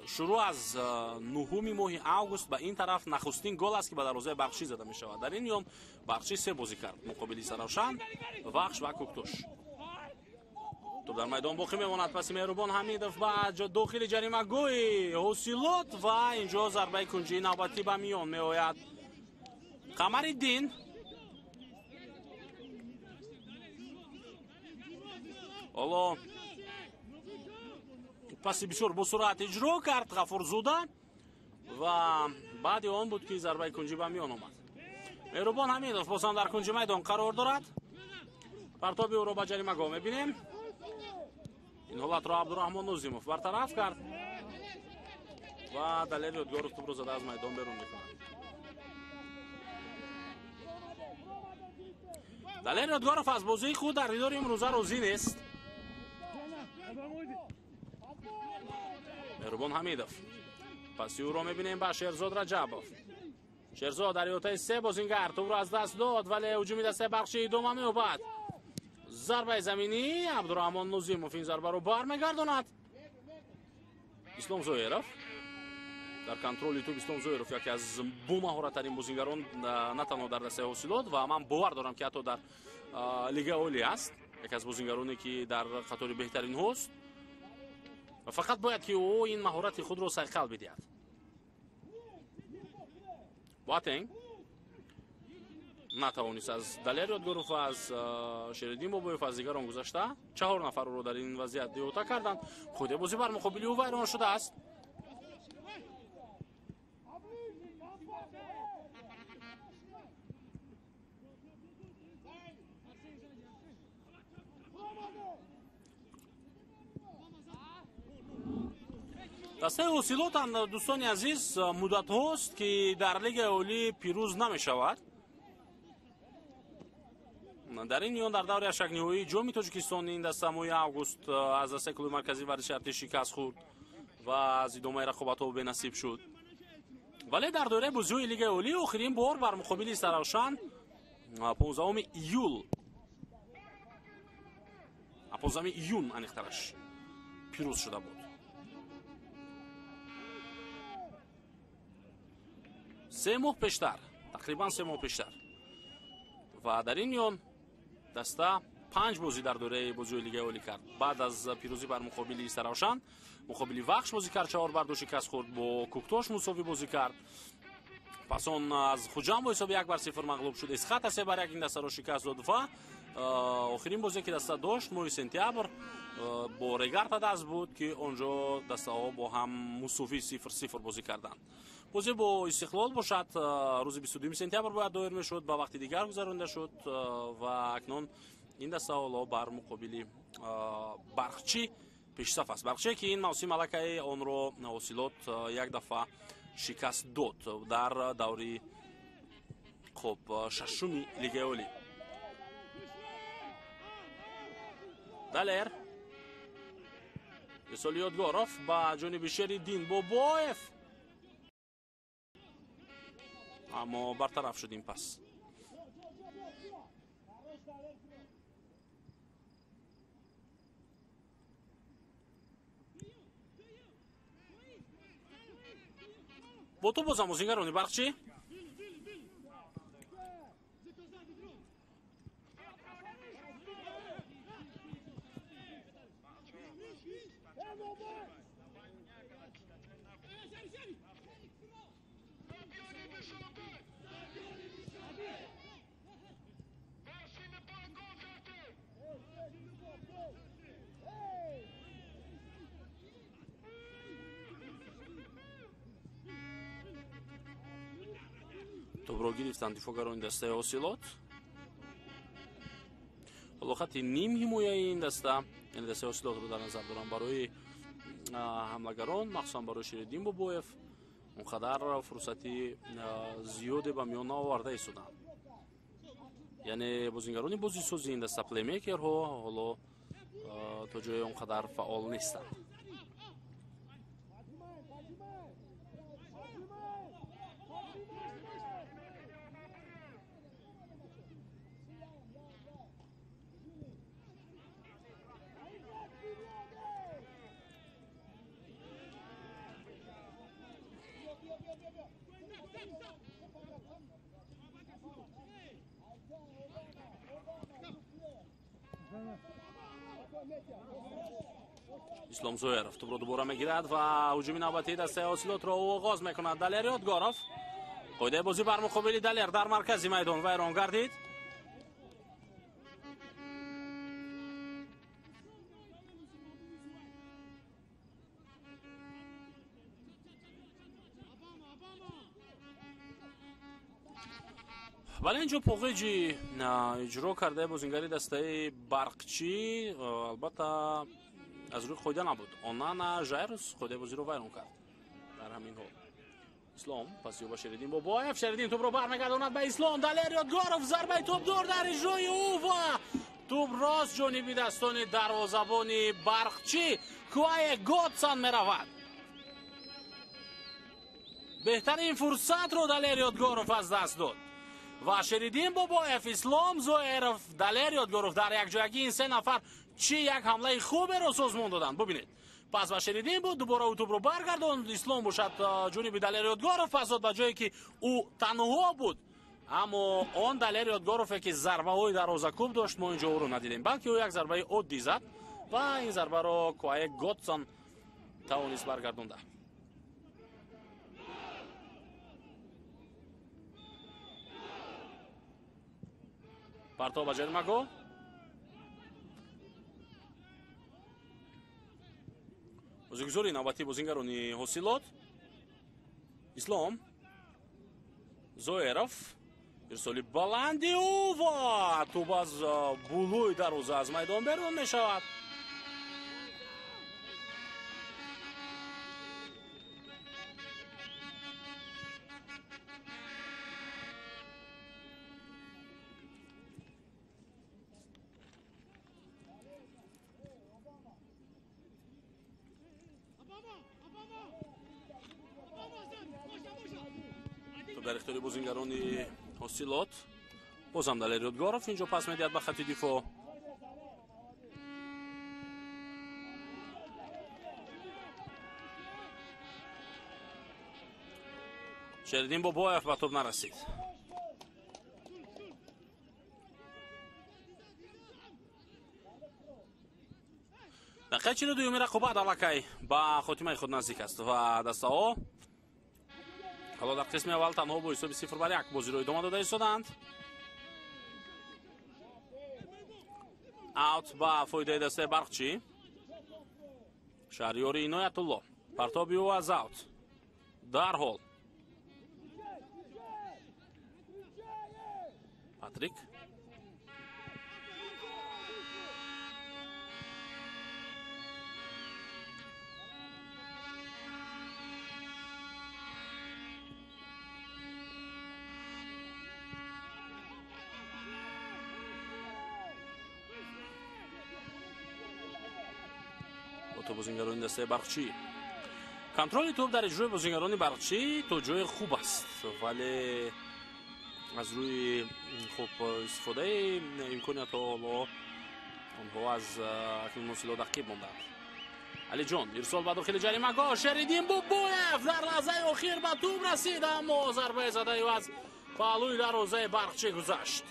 шурӯъ аз 9-уми моҳи август ба ин тараф нахустин гол аст, ки ба дарвозаи Барқчӣ зада мешавад. Дар ин миён Барқчӣ се бозӣ кард муқобили Саравшан, Вахш ва Кӯктош. Топ дар майдон боқӣ мемонад. Паси Меҳрубон Ҳамидов ба дохили ҷаримагоҳи Ҳосилот ва инҷо зарбаи кунҷии навбатӣ ба миён меояд. Қамариддин ҳоло паси бисёр босуръат иҷро кард Ғафурзода ва баъди он буд, ки зарбаи кунҷӣ ба миён омад. Меҳрубон Ҳамидов боз ҳам дар кунҷи майдон қарор дорад. Партоби ӯро ба ҷаримагоҳ мебинем. Ин ҳолатро Абдураҳмон Нозимов бартараф кард ва Далер Ёдгоров тӯбро зада аз майдон берун мекунад. Далер Ёдгоров аз бозии худ дар дидори имрӯза розӣ нест. Меҳрубон Ҳамидов паси ӯро мебинем ба Шерзод Раҷабов. Шерзод дар иҳотаи се бозингар тӯбро аз даст дод, вале ҳуҷуми дастаи Барқчӣ идома меёбад. Зарбаи заминӣ, Абдураҳмон Нозимов ин зарбаро бармегардонад. Ислом Зоиров дар контроли тӯб. Ислом Зоиров яке аз бомаҳораттарин бозингарон на танҳо дар дастаи Ҳосилот ва ман бовар дорам, ки ҳатто дар Лигаи Олӣ аст, яке аз бозингароне, ки дар қатори беҳтаринҳост ва фақат бояд, ки ӯ ин маҳорати худро сайқал бидиҳад. Боатенг натавонист аз Далер Ёдгоров, аз Шериддин Бобоев, аз дигарон гузашта. Чаҳор нафар ӯро дар ин вазъият иҳота карданд. Худи бозӣ бар муқобили ӯ вайрон шудааст. Дастаи Ҳосилот ҳам, дӯстони азиз, муддатҳост, ки дар Лигаи Олӣ пирӯз намешавад. Дар ин миён дар даври ҳаштякниҳоии Ҷоми Тоҷикистон ин даста моҳи август аз дастаи клуби марказии варзиши артиш шикаст хӯрд ва аз идомаи рақобатҳо бенасиб шуд. Вале дар доираи бозиҳои Лигаи Олӣ охирин бор бар муқобили Саравшан 15 июл, 15 июн аниқтараш, пирӯз шуда буд. 3 моҳ пештар, тақрибан 3 моҳ пештар. Ва дар ин миён даста панҷ бозӣ дар доираи бозиҳои Лигаи Олӣ кард. Баъд аз пирӯзӣ бар муқобили Саравшан муқобили Вахш бозӣ кард, 4-2 шикаст хӯрд, бо Кӯктош мусовӣ бозӣ кард. Пас он аз Хуҷанд бо ҳисоби 1-0 мағлуб шуд. Эсхата 3-1 ин дастаро шикаст дод ва охирин бозе, ки даста дошт, моҳи сентябр бо Регар ТадАЗ буд, ки он ҷо дастаҳо бо ҳам мусовӣ 0-0 бозӣ карданд. Бозӣ бо Истиқлол бошад, рӯзи 22 сентябр бояд доир мешуд, ба вақти дигар гузаронида шуд ва акнун ин даста ҳоло бар муқобили Барқчӣ пешсаф аст. Барқчие, ки ин мавсим аллакай онро Ҳосилот як дафъа шикаст дод дар даври хуб шашуми Лигаи Олӣ. Далер, Исоли Ёдгоров ба ҷониби Шериддин Бобоев, аммо бартараф шуд ин пас. Бо тӯб бозам бозингарони Барқчӣ. Тӯбро гирифтанд дифоъгарони дастаи Ҳосилот. Ҳоло хатти ним ҳимояи ин даста, яъне дастаи Ҳосилотро дар назар дорам, барои ҳамлагарон, махсусан барои Шериддин Бобоев он қадар фурсати зиёде ба миён наоварда истоданд. Яъне бозингарони бозисози ин даста, плеймейкерҳо, ҳоло то ҷое он қадар фаъол нестанд. Ислом Зоиров тӯбро дубора мегирад ва ҳуҷуми навбатии дастаи Ҳосилотро ӯ оғоз мекунад. Далер Ёдгоров, қоидаи бозӣ бар муқобили Далер дар маркази майдон вайрон гардид. Вале инҷо поғиҷи иҷро кардаи бозингари дастаи Барқчӣ албатта аз рӯи қоида набуд. Онана Жайрус қоидаи бозиро вайрон кард. Дар ҳамин ҳол Ислом пас ё ба Шериддин Бобоев. Шериддин тӯбро бармегардонад ба Ислом. Далер Ёдгоров зарбаи тӯбдор дар иҷрои ӯ ва тӯб рост ҷониби дастони дарвозабони Барқчӣ Куае Готсан меравад. Беҳтарин фурсатро Далер Ёдгоров аз даст дод ва Шериддин Бобоев, Ислом Зоиров, Далер Ёдгоров дар якҷоягӣ ин се нафар чӣ як ҳамлаи хуберо созмон доданд. Бубинед, пас ба Шериддин буд, дубора ӯ тӯбро баргардонд. Ислом бошад ҷониби Далер Ёдгоров пас дод ба ҷое ки ӯ танҳо буд. Аммо он Далер Ёдгорове ки зарбаҳои дарвозакӯб дошт, мо инҷо ӯро надидем, балки ӯ як зарбаи оддӣ зад ва ин зарбаро Куае Готсон тавонист баргардонда. Партов ба ҷаримагоҳ. Бозигузори навбатии бозингарони Ҳосилот Ислом Зоиров, ирсоли баланди ӯ ва тӯб аз булӯи дарвоза аз майдон берун мешавад. Дар ихтиёри бозингарони Ҳосилот бозам Далер Ёдгоров инҷо пас медиҳад ба хатти дифоъ. Шериддин Бобоев ба тӯб нарасид. Дақиқаи 42-юми рақобат аллакай ба хотимаи худ наздик аст ва дастаҳо ҳоло дар қисми аввал танҳо бо ҳисоби 0-1 бозиро идома дода истоданд. Аут ба фоидаи дастаи Барқчӣ. Шаҳриёри Иноятулло, партоби ӯ аз аут дарҳол Патрик бозингарони дастаи Барқчӣ. Контроли тӯб дар иҷрои бозингарони Барқчӣ то ҷои хуб аст, вале аз рӯи хуб истифодаи имкониятҳо ҳоло онҳо аз акнун Ҳосилот ақиб монданд. Алиҷон ирсол ба дохили ҷаримагоҳ. Шериддин Бобоев дар лаҳзаи охир ба тӯб расид, аммо зарбаи задаи ӯ аз паҳлӯи дарвозаи Барқчӣ гузашт.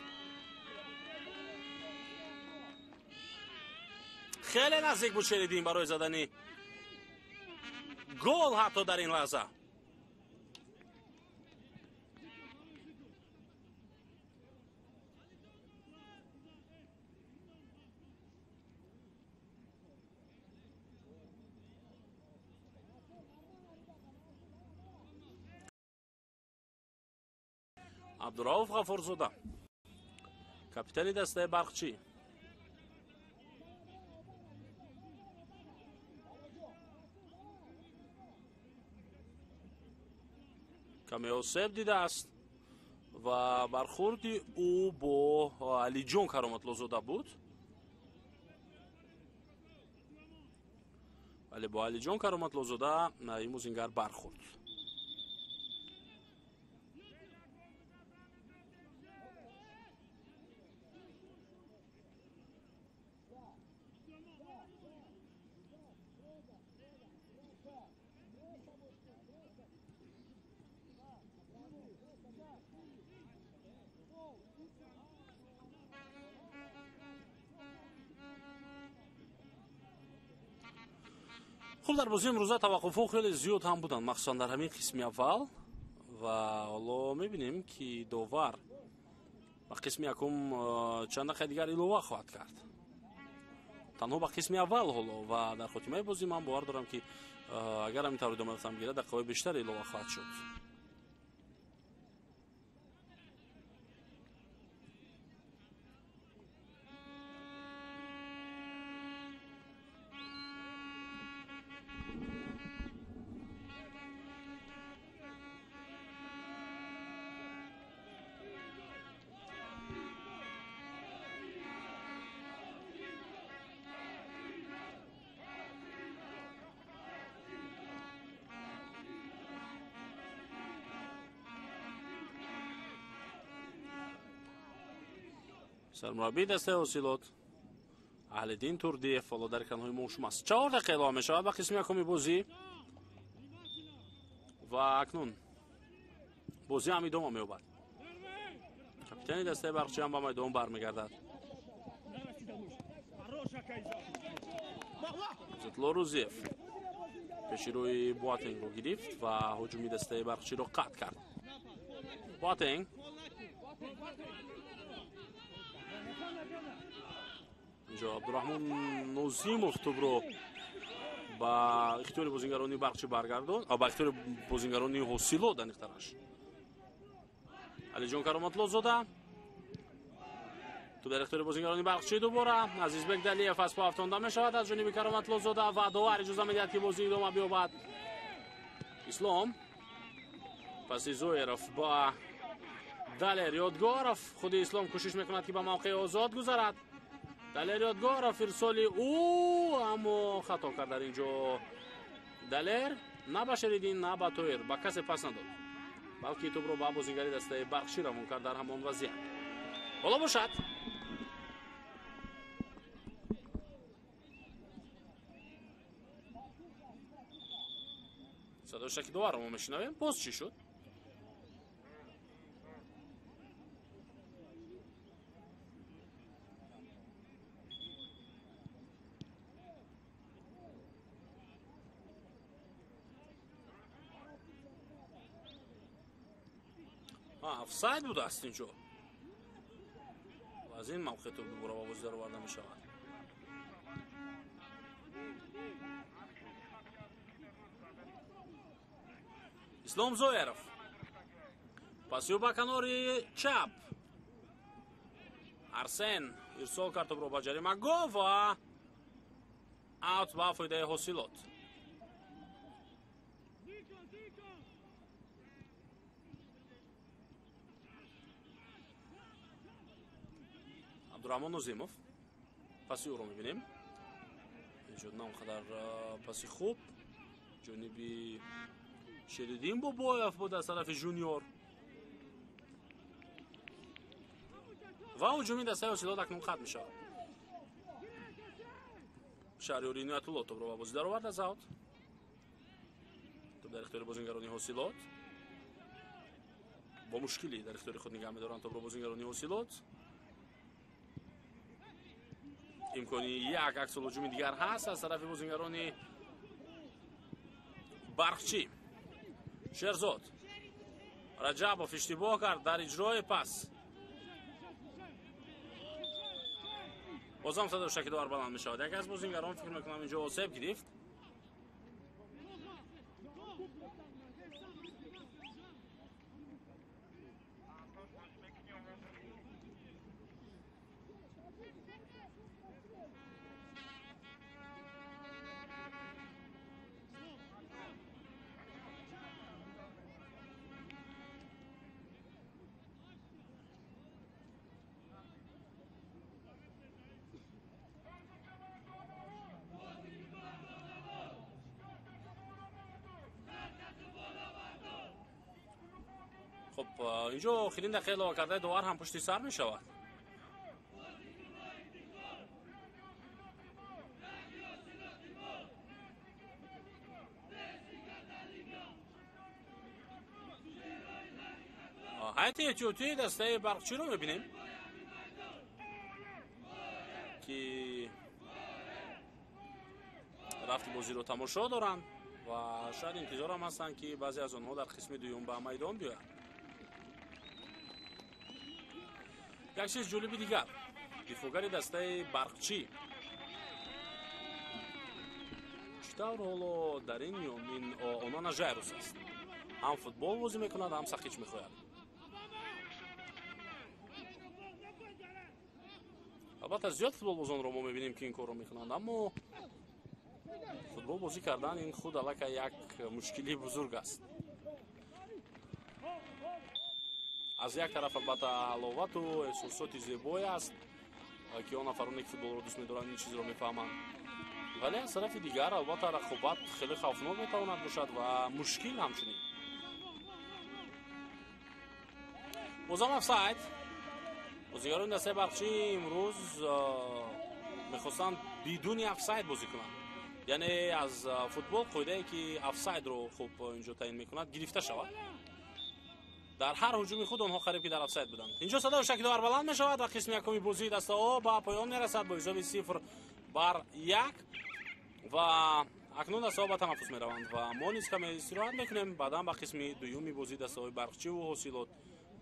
Хеле наздик буд Шериддин барои задани гол ҳатто дар ин лаҳза. Абдурауф Ғафурзода, капитани дастаи Барқчӣ. Каме осеб дидааст ва бархурди ӯ бо Алиҷон Кароматлозода буд. Вале бо Алиҷон Кароматлозода ин бозингар бархурд. Хуб, дар бозии имрӯза таваққуфҳо хеле зиёд ҳам буданд, махсусан дар ҳамин қисми аввал, ва ҳоло мебинем, ки довар ба қисми якум чанд дақиқаи дигар илова хоҳад кард. Танҳо ба қисми аввал ҳоло, ва дар хотимаи бозӣ ман бовар дорам, ки агар ҳамин тавр идома ёфтан бигирад, дақиқаҳои бештар илова хоҳад шуд. Сармураббии дастаи Ҳосилот Аҳлиддин Турдиев ҳоло дар экранҳои мо шумаст. 4 дақиқа илова мешавад ба қисми якуми бозӣ ва акнун бозӣ ҳам идома меёбад. Капитани дастаи Барқчӣ ҳам ба майдон бармегардад. Иззатулло Рӯзиев пеши рӯи Боатенгро гирифт ва ҳуҷуми дастаи Барқчиро қатъ кард. Боатенг инҷо Абдураҳмон Нозимов тӯбро ба ихтиёри бозингарони Барқчӣ баргардонд, ба ихтиёри бозингарони Ҳосилот аниқтараш. Алиҷон Кароматлозода тӯб дар ихтиёри бозингарони Барқчӣ дубора. Азизбек Далиев аз по афтонда мешавад аз ҷониби Кароматлозода ва довар иҷоза медиҳад, ки бозӣ идома биёбад. Ислом паси Зоиров ба Далер Ёдгоров. Худи Ислом кӯшиш мекунад, ки ба мавқеи озод гузарад. Далер Ёдгоров, ирсоли ӯ, аммо хато кард дар инҷо Далер. На ба Шериддин, на ба Тоир, ба касе пас надод, балки тӯбро ба бозингари дастаи Барқчӣ равон кард дар ҳамон вазъият. Ҳоло бошад, садои шаки доварро мо мешунавем. Боз чӣ шуд? Офсайд будааст инҷо. Ва аз ин мавқеъ тӯб дубора ба бозӣ дароварда мешавад. Ислом Зоиров паси ӯ ба канори чап. Арсен ирсол кард тӯбро ба ҷаримагоҳ ва аут ба фоидаи Ҳосилот. Абдураҳмон Нозимов паси ӯро мебинем. Инҷо на он қадар паси хуб ҷониби Шериддин Бобоев буд аз тарафи Жуниор. Ва ҳуҷуми дастаи Ҳосилот акнун қатъ мешавад. Шаҳриёри Иноятулло тӯбро ба бозӣ даровард аз аут. Тӯб дар ихтиёри бозингарони Ҳосилот. Бо мушкилӣ дар ихтиёри худ нигаҳ медоранд тӯбро бозингарони Ҳосилот. Имкони як аксулҳуҷуми дигар ҳаст аз тарафи бозингарони Барқчӣ. Шерзод Раҷабов иштибоҳ кард дар иҷрои пас. Бозам садои шаки довар баланд мешавад. Яке аз бозингарон фикр мекунам инҷо осеб гирифт. Хуб, инҷо охирин дақиқа илова кардаи довар ҳам пушти сар мешавад. Ҳайати эҳтиётии дастаи Барқчиро мебинем, ки рафти бозиро тамошо доранд ва шояд интизорам ҳастанд, ки баъзе аз онҳо дар қисми дуюм ба майдон биёянд. Як чиз ҷолиби дигар, дифоъгари дастаи Барқчӣ чӣ тавр ҳоло дар ин миён ин Онана Жайрус аст, ҳам футбол бозӣ мекунад, ҳам сақич мехоҳад. Албатта, зиёд футболбозонро мо мебинем, ки ин корро мекунанд, аммо футбол бозӣ кардан ин худ аллакай як мушкилии бузург аст. Аз як тараф, албатта, ҳаловату эҳсосоти зебое аст, ки он нафароне, ки футболро дӯст медоранд, ин чизро мефаҳманд, вале аз тарафи дигар, албатта, рақобат хеле хавфнок метавонад бошад ва мушкил ҳамчунин. Бозам офсайд. Бозигарони дастаи Барқчӣ имрӯз мехостанд бидуни офсайд бозӣ кунанд, яъне аз футбол қоидае, ки офсайдро хуб инҷо таъин мекунад, гирифта шавад. Дар ҳар ҳуҷуми худ онҳо қариб ки дар офсайд буданд. Инҷо садои шаки довар баланд мешавад ва қисми якуми бозии дастаҳо ба поён мерасад бо ҳисоби 0-1 ва акнун дастаҳо ба танаффус мераванд ва мо низ каме истироҳат мекунем. Баъдан ба қисми дуюми бозии дастаҳои Барқчиву Ҳосилот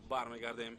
бармегардем.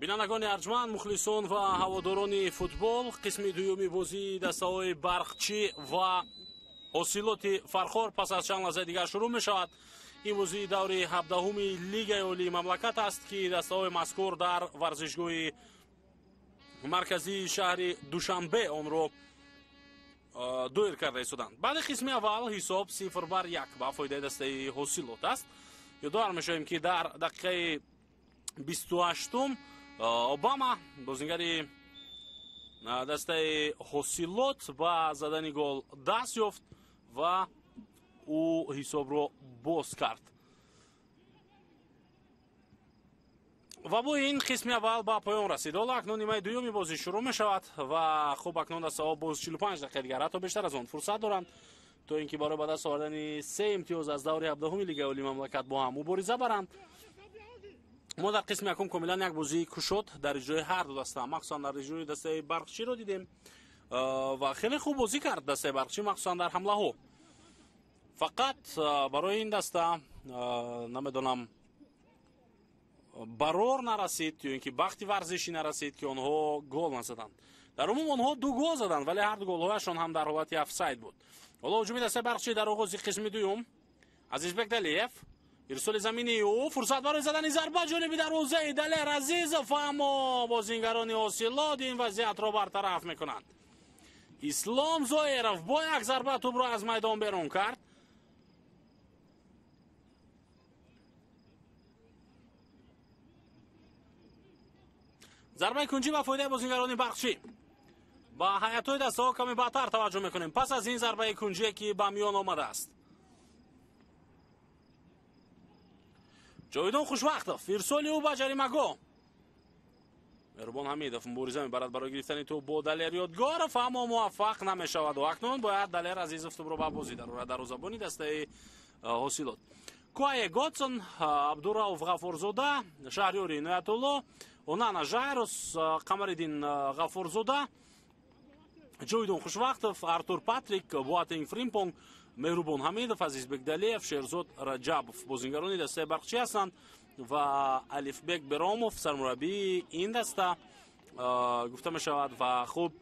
Бинандагони арҷманд, мухлисон ва ҳаводорони футбол, қисми дуюми бозии дастаҳои Барқчӣ ва Ҳосилоти Фархор пас аз чанд лаҳзаи дигар шурӯъ мешавад. Ин бозии даври 17-уми Лигаи Олии мамлакат аст, ки дастаҳои мазкур дар варзишгоҳи марказии шаҳри Душанбе онро доир карда истоданд. Баъди қисми аввал ҳисоб 0-1 ба фоидаи дастаи Ҳосилот аст. Ёдовар мешавем, ки дар дақиқаи 28-ум Обама, бозингари дастаи Ҳосилот, ба задани гол даст ёфт ва ӯ ҳисобро боз кард. Ва бо ин қисми аввал ба поён расид. Ҳоло акнун нимаи дуюми бозӣ шурӯъ мешавад ва хуб, акнун дастаҳо боз 45 дақиқа дигар, ҳатто бештар аз он фурсат доранд, то ин ки барои ба даст овардани 3 имтиёз аз даври 17-уми Лигаи Олии мамлакат бо ҳам мубориза баранд. Мо дар қисми якум комилан як бозии кушод дар иҷрои ҳар ду даста, махсусан дар иҷрои дастаи Барқчиро дидем ва хеле хуб бозӣ кард дастаи Барқчӣ, махсусан дар ҳамлаҳо. Фақат барои ин даста намедонам, барор нарасид ё ин ки бахти варзишӣ нарасид, ки онҳо гол назаданд. Дар умум онҳо 2 гол заданд, вале ҳар ду голҳояшон ҳам дар ҳолати офсайд буд. Ҳоло ҳуҷуми дастаи Барқчӣ дар оғози қисми дуюм. Азизбек Далиев, ирсоли замини ӯ, фурсат барои задани зарба ҷониби дарвозаи Далер Азизов, аммо бозингарони Ҳосилот ин вазъиятро бартараф мекунанд. Ислом Зоиров бо як зарба тӯбро аз майдон берун кард. Зарбаи кунҷӣ ба фоидаи бозингарони Барқчӣ. Ба ҳайатҳои дастаҳо каме баъдтар таваҷҷӯҳ мекунем пас аз ин зарбаи кунҷие, ки ба миён омадааст. Ҷовидон Хушвақтов, ирсоли ӯ ба ҷаримагоҳ. Меҳрубон Ҳамидов мубориза мебарад барои гирифтани тӯб бо Далер Ёдгоров, аммо муваффақ намешавад. Акнун бояд Далер Азизов тӯбро ба бозӣ дарорад, дарвозабони дастаи Ҳосилот. Куае Готсон, Абдурауф Ғафурзода, Шаҳриёри Иноятулло, Онана Жайрус, Қамариддин Ғафурзода, Ҷовидон Хушвақтов, Артур Патрик, Буатинг Фримпонг, Меҳрубон Ҳамидов, Азизбек Далиев, Шерзод Раҷабов бозингарони дастаи Барқчӣ ҳастанд ва Алифбек Беромов сармураббии ин даста гуфта мешавад. Ва хуб,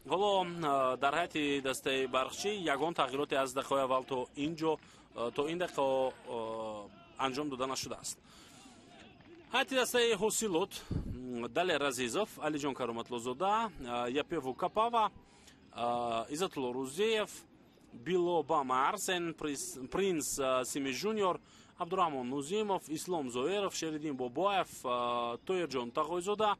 ҳоло дар ҳайати дастаи Барқчӣ ягон тағйироте аз дақиқаҳои аввал то инҷо, то ин дақиқаҳо анҷом дода нашудааст. Ҳайати дастаи Ҳосилот: Далер Азизов, Алиҷон Кароматлозода, Япеву Капава, Иззатулло Рузеев, Било Обама Арсен, Принс Сими Жуниор, Абдурахмон Нузимов, Ислом Зоиров, Шериддин Бобоев, Тоирҷон Тағойзода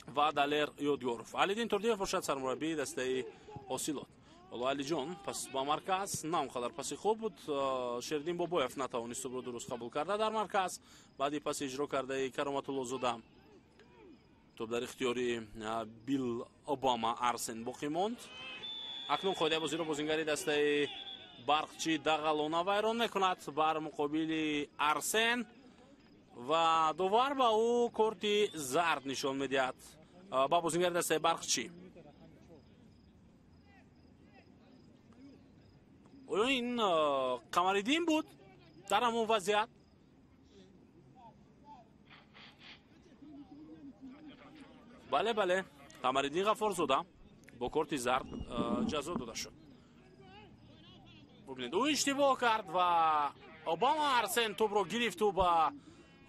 ва Далер Ёдгоров. Алиддин Турдиев бошад сармураббии дастаи Ҳосилот. Ҳоло Алиҷон пас ба марказ, на он қадар паси хуб буд. Шериддин Бобоев натавонист тӯбро дуруст қабул карда дар марказ. Баъди паси иҷро кардаи Кароматуллозода тӯб дар ихтиёри Бил Обама Арсен боқӣ монд. Акнун қоидаи бозиро бозингари дастаи Барқчӣ дағалона вайрон мекунад бар муқобили Арсен ва довар ба ӯ корти зард нишон медиҳад ба бозингари дастаи Барқчӣ. Оё ин Қамариддин буд дар ҳамон вазъият? Бале, бале, Қамариддин Ғафорзода бо корти зард ҷазо дода шуд. Бубинед, ӯ иштибоҳ кард ва Обама Арсен тӯбро гирифту ба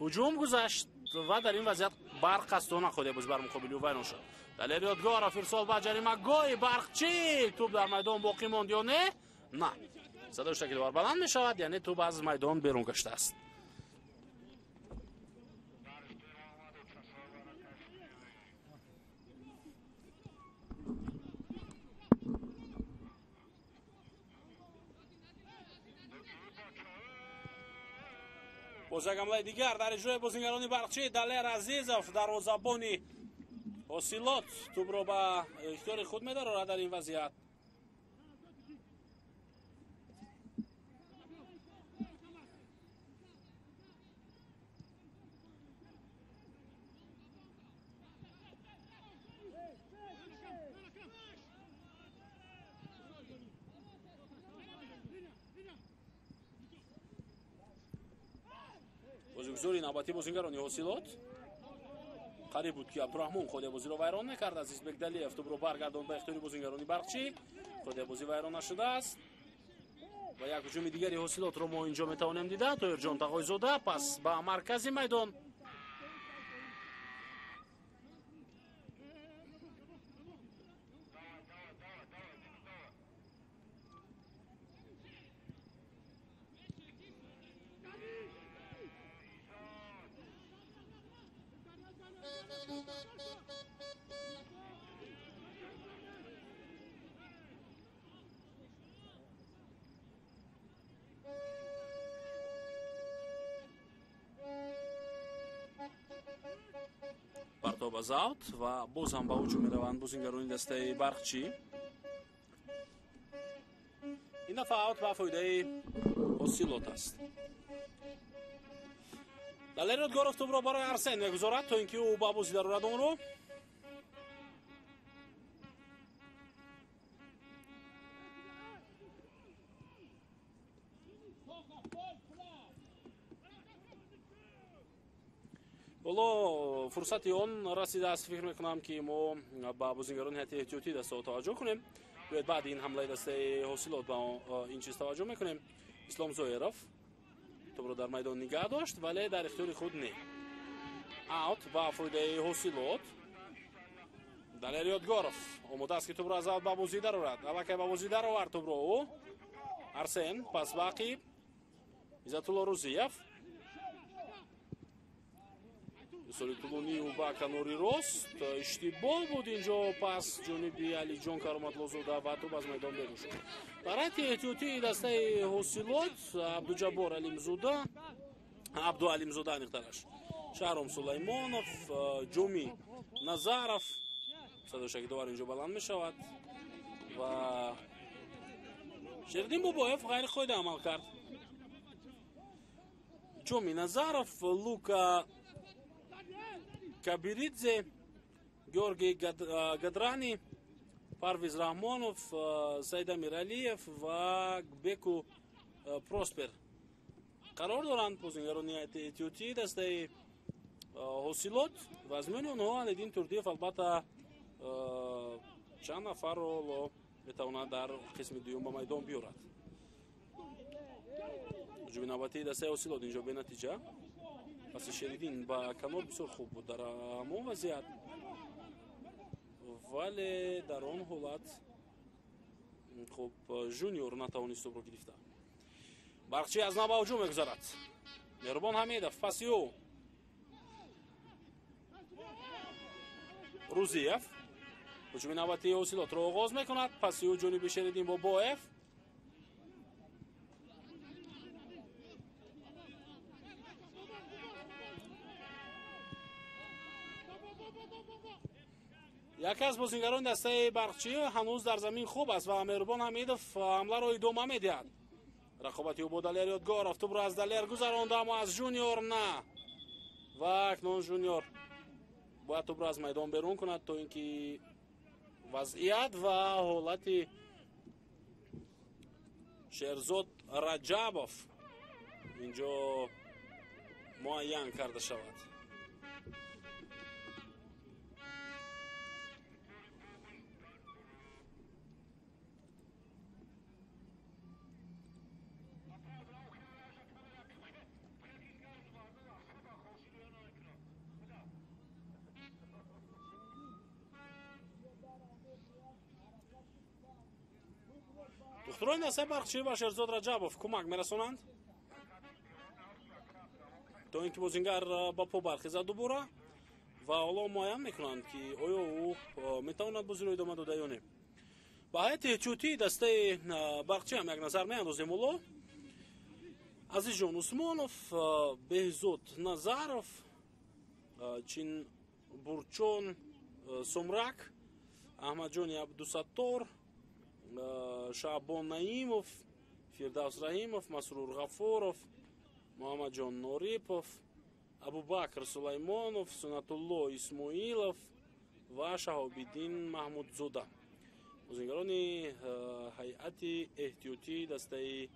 ҳуҷум гузашт ва дар ин вазъият барқ қасдона қоидаи бозӣ бар муқобили ӯ вайрон шуд. Далер Ёдгоров ирсол ба ҷаримагоҳи Барқчӣ, тӯб дар майдон боқӣ монд ё не? На. Садои шакли довар баланд мешавад, яъне тӯб аз майдон берун гаштааст. Боз як ҳамлаи дигар дар иҷрои бозингарони Барқчӣ. Далер Азизов, дарвозабони Ҳосилот, тӯбро ба ихтиёри худ медарорад дар ин вазъият. Бозигузори навбатии бозингарони Ҳосилот. Қариб буд, ки Абдураҳмон қоидаи бозиро вайрон мекард. Азизбек Далиев тӯбро баргардонд ба ихтиёри бозингарони Барқчӣ. Қоидаи бозӣ вайрон нашудааст. Ва як ҳуҷуми дигари Ҳосилотро мо инҷо метавонем дида. Тоҳирҷон Тағойзода пас ба маркази майдон. Партоб аз аут ва боз ҳам ба ҳуҷум мераванд бозингарони дастаи Барқчӣ. Ин дафъа аут ба фоидаи Ҳосилот аст. Далер Ёдгоров тӯбро барои Арсен мегузорад, то ин ки ӯ ба бозӣ дарорад онро. Ҳоло фурсати он расидааст, фикр мекунам, ки мо ба бозингарони ҳайати эҳтиётӣ дастаҳо таваҷҷӯҳ кунем. Биёед баъди ин ҳамлаи дастаи Ҳосилот ба ин чиз таваҷҷӯҳ мекунем. Ислом Зоиров тӯбро дар майдон нигаҳ дошт, вале дар ихтиёри худ не. Аут ба фоидаи Ҳосилот. Далер Ёдгоров омода аст, ки тӯбро аз аут ба бозӣ дарорад. Аллакай ба бозӣ даровард тӯбро ӯ. Арсен пас ба ақиб. Иззатулло Рузиев. Соли тӯлонию ба канори рост. Иштибоҳ буд инҷо пас ҷониби Алиҷон Кароматлозода ва тӯб аз майдон берун шуд. Дар ҳайати эҳтиётии дастаи Ҳосилот Абдуҷаббор Алимзода, Абдуалимзода аниқтараш, Шаҳром Сулаймонов, Ҷомӣ Назаров. Садои шакидовар инҷо баланд мешавад ва Шердин Бобоев ғайриқоида амал кард. Ҷомӣ Назаров, Лука Кабиридзе, Георгий Гадрани, Парвиз Раҳмонов, Саидамир Алиев ва Беку Проспер қарор доранд бозингарони эҳтиётии дастаи Ҳосилот ва аз миёни онҳо Алиддин Турдиев албатта чанд нафарро ҳоло метавонад дар қисми дуюм ба майдон биёрад. Ҳуҷуми навбатии дастаи Ҳосилот инҷо бенатиҷа. Паси Шеридин ба канор бисёр хуб буд дар ҳамон вазъият, вале дар он ҳолат хуб Жуниор натавонист тӯбро гирифта. Барқчӣ аз нав ба ҳуҷум мегузарад. Меҳрубон Ҳамидов паси ӯ. Рузиев ҳуҷуми навбатии Ҳосилотро оғоз мекунад. Паси ӯ ҷониби Шеридин Бобоев. Яке аз бозингарони дастаи Барқчӣ ҳанӯз дар замин хуб аст ва Меҳрубон Ҳамидов ҳамларо идома медиҳад. Рақобати ӯ бо Далер Ёдгоров. Тӯбро аз Далер гузаронда, аммо аз Жуниор на. Ва акнун Жуниор бояд тӯбро аз майдон берун кунад, то ин ки вазъият ва ҳолати Шерзод Раҷабов инҷо муайян карда шавад. Духтурони дастаи Барқчӣ ба Шерзод Раҷабов кӯмак мерасонанд, то ин ки бозингар ба по бархезад дубора ва ҳоло муайян мекунанд, ки оё ӯ метавонад бозиро идома дода ё не. Ба ҳайати эҳтиётии дастаи Барқчӣ ҳам як назар меандозем ҳоло. Азизҷон Усмонов, Беҳзод Назаров, Чинбурчон Сумрак, Аҳмадҷони Абдусаттор, Шаъбон Наимов, Фирдавс Раҳимов, Масрур Ғафуров, Муҳаммадҷон Норипов, Абубакр Сулаймонов, Сунатулло Исмоилов ва Шаҳобиддин Маҳмудзода. Бозингарони ҳайати эҳтиётии дастаи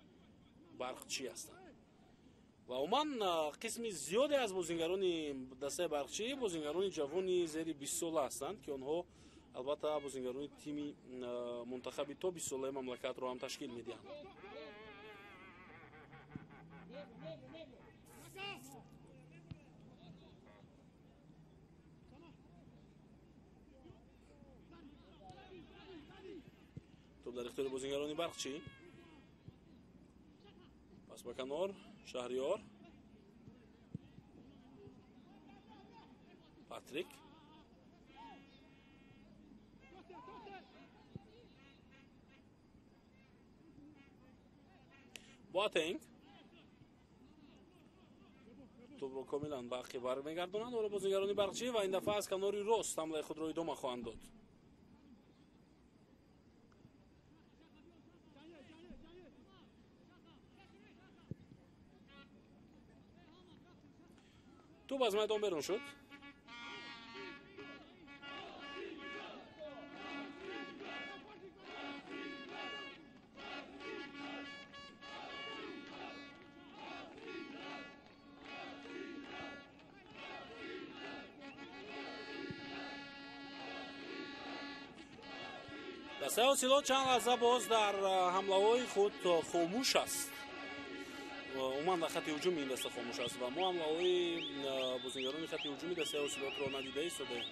Барқчӣ ҳастанд. Ва умуман қисми зиёде аз бозингарони дастаи Барқчӣ бозингарони ҷавони зери 20 сола ҳастанд, ки онҳо албатта бозингарони тими мунтахаби то 20 солаи мамлакатро ҳам ташкил медиҳанд. Топ дар ихтиёри бозингарони Барқчӣ. Пас ба канор Шаҳриёр, Патрик, Боатенг топро комилан ба ақиб бармегардонанд ҳоло бозингарони Барқчӣ ва ин дафъа аз канори рост ҳамлаи худро идома хоҳанд дод. Туп аз майдон берун шуд. Дастаи Ҳосилот чанд лаҳза боз дар ҳамлаҳои худ хомӯш аст. Умуман дар хати ҳуҷуми ин даста хомӯш аст ва мо ҳамлаҳои бозингарони хати ҳуҷуми дастаи Ҳосилотро надида истодаем.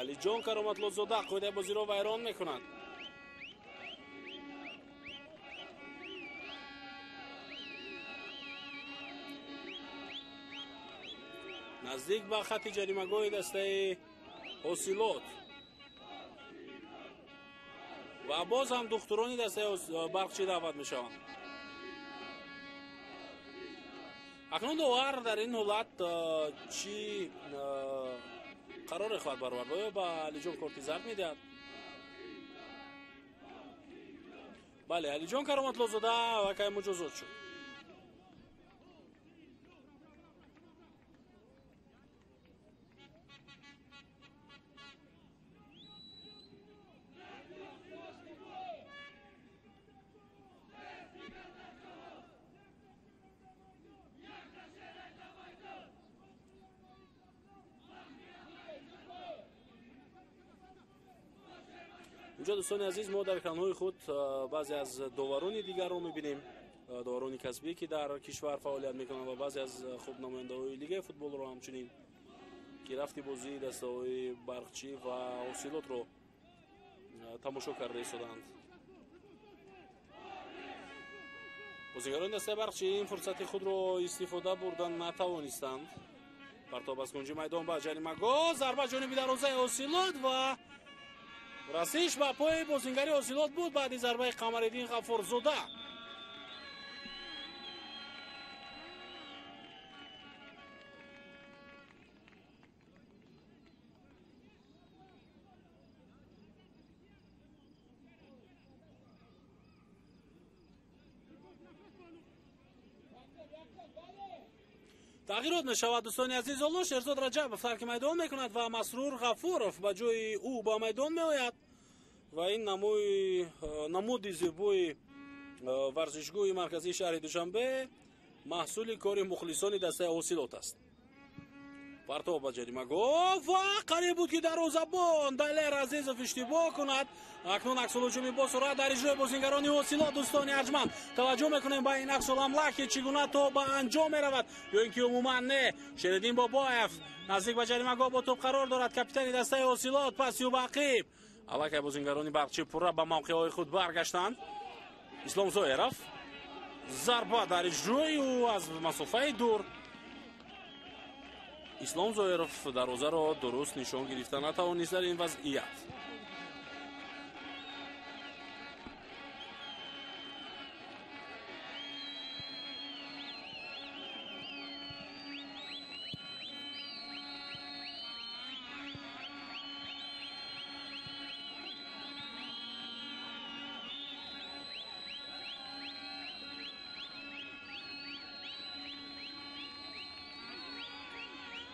Алиҷон Кароматлозода қоидаи бозиро вайрон мекунад. Наздик ба хати ҷаримагоҳи дастаи Ҳосилот ва боз ҳам духтурони дастаи Барқчӣ даъват мешаванд. Акнун довар дар ин ҳолат чӣ қароре хоҳад баровард? Оё ба Алиҷон корти зард медиҳад? Бале, Алиҷон Кароматлозода аллакай муҷозот шуд. Инҷо дӯстони азиз, мо дар экранҳои худ баъзе аз доварони дигарро мебинем, доварони касбӣ, ки дар кишвар фаъолият мекунанд ва баъзе аз хуб намояндаҳои лигаи футболро ҳамчунин, ки рафти бозии дастаҳои Барқчӣ ва Ҳосилотро тамошо карда истодаанд. Бозигарони дастаи Барқчӣ ин фурсати худро истифода бурдан натавонистанд. Партоб аз кунҷи майдон ба ҷаримагоҳ, зарба ҷониби дарвозаи Ҳосилот ва расиш ба пои бозингари Ҳосилот буд баъди зарбаи Қамариддин Ғаффорзода. Тағйирот мешавад дӯстони азиз. Олло Шерзод Раҷабов тарки майдон мекунад ва Масрур Ғафуров ба ҷои ӯ ба майдон меояд ва ин намуди зебои варзишгоҳи марказии шаҳри Душанбе маҳсули кори мухлисони дастаи Ҳосилот аст. Партов ба ҷаримагоҳ ва қариб буд, ки дарвозабон Далер Азизов иштибоҳ кунад. Акнун аксулҳуҷуми босуръат дар иҷрои бозингарони Ҳосилот. Дӯстони арҷманд, таваҷҷӯҳ мекунем ба ин аксуламла, ки чӣ гуна то ба анҷом меравад ё ин ки умуман не. Шериддин Бобоев наздик ба ҷаримагоҳ бо топ қарор дорад. Капитани дастаи Ҳосилот пасию ба ақиб. Аллакай бозингарони Барқчӣ пурра ба мавқеъҳои худ баргаштанд. Ислом Зоиров, зарба дар иҷрои ӯ аз масофаи дур. Ислом Зоиров дарвозаро дуруст нишон гирифта натавонист дар ин вазъият.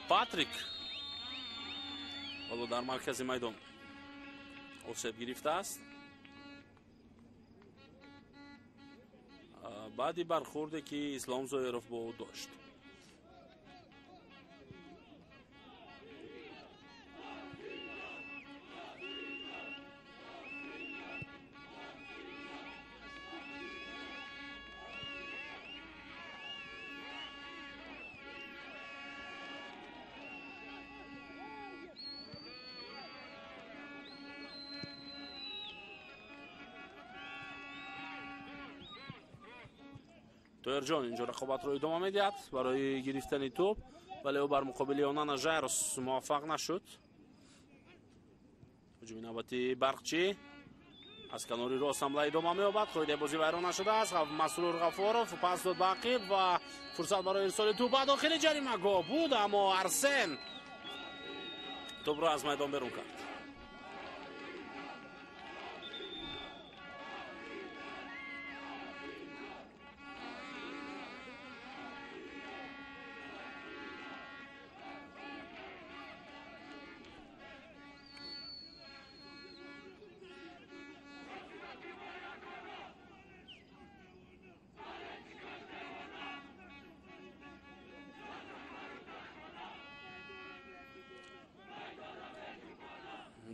Патрик Ҳоло дар маркази майдон осеб гирифтааст. Баъди бархӯрде ки Ислом Зоиров бо ӯ дошт. Тоирҷон инҷо рақобатро идома медиҳад барои гирифтани тӯб, вале ӯ бар муқобили Онана Жайрос муваффақ нашуд. Ҳуҷуми навбати Барқчӣ аз канори рост ҳамла идома меёбад. Қоидаи бозӣ вайрон нашудааст. Масрур Ғафоров пас дод ба ақиб ва фурсат барои ирсоли тӯб ба дохили ҷаримагоҳ буд, аммо Арсен тӯбро аз майдон берун кард.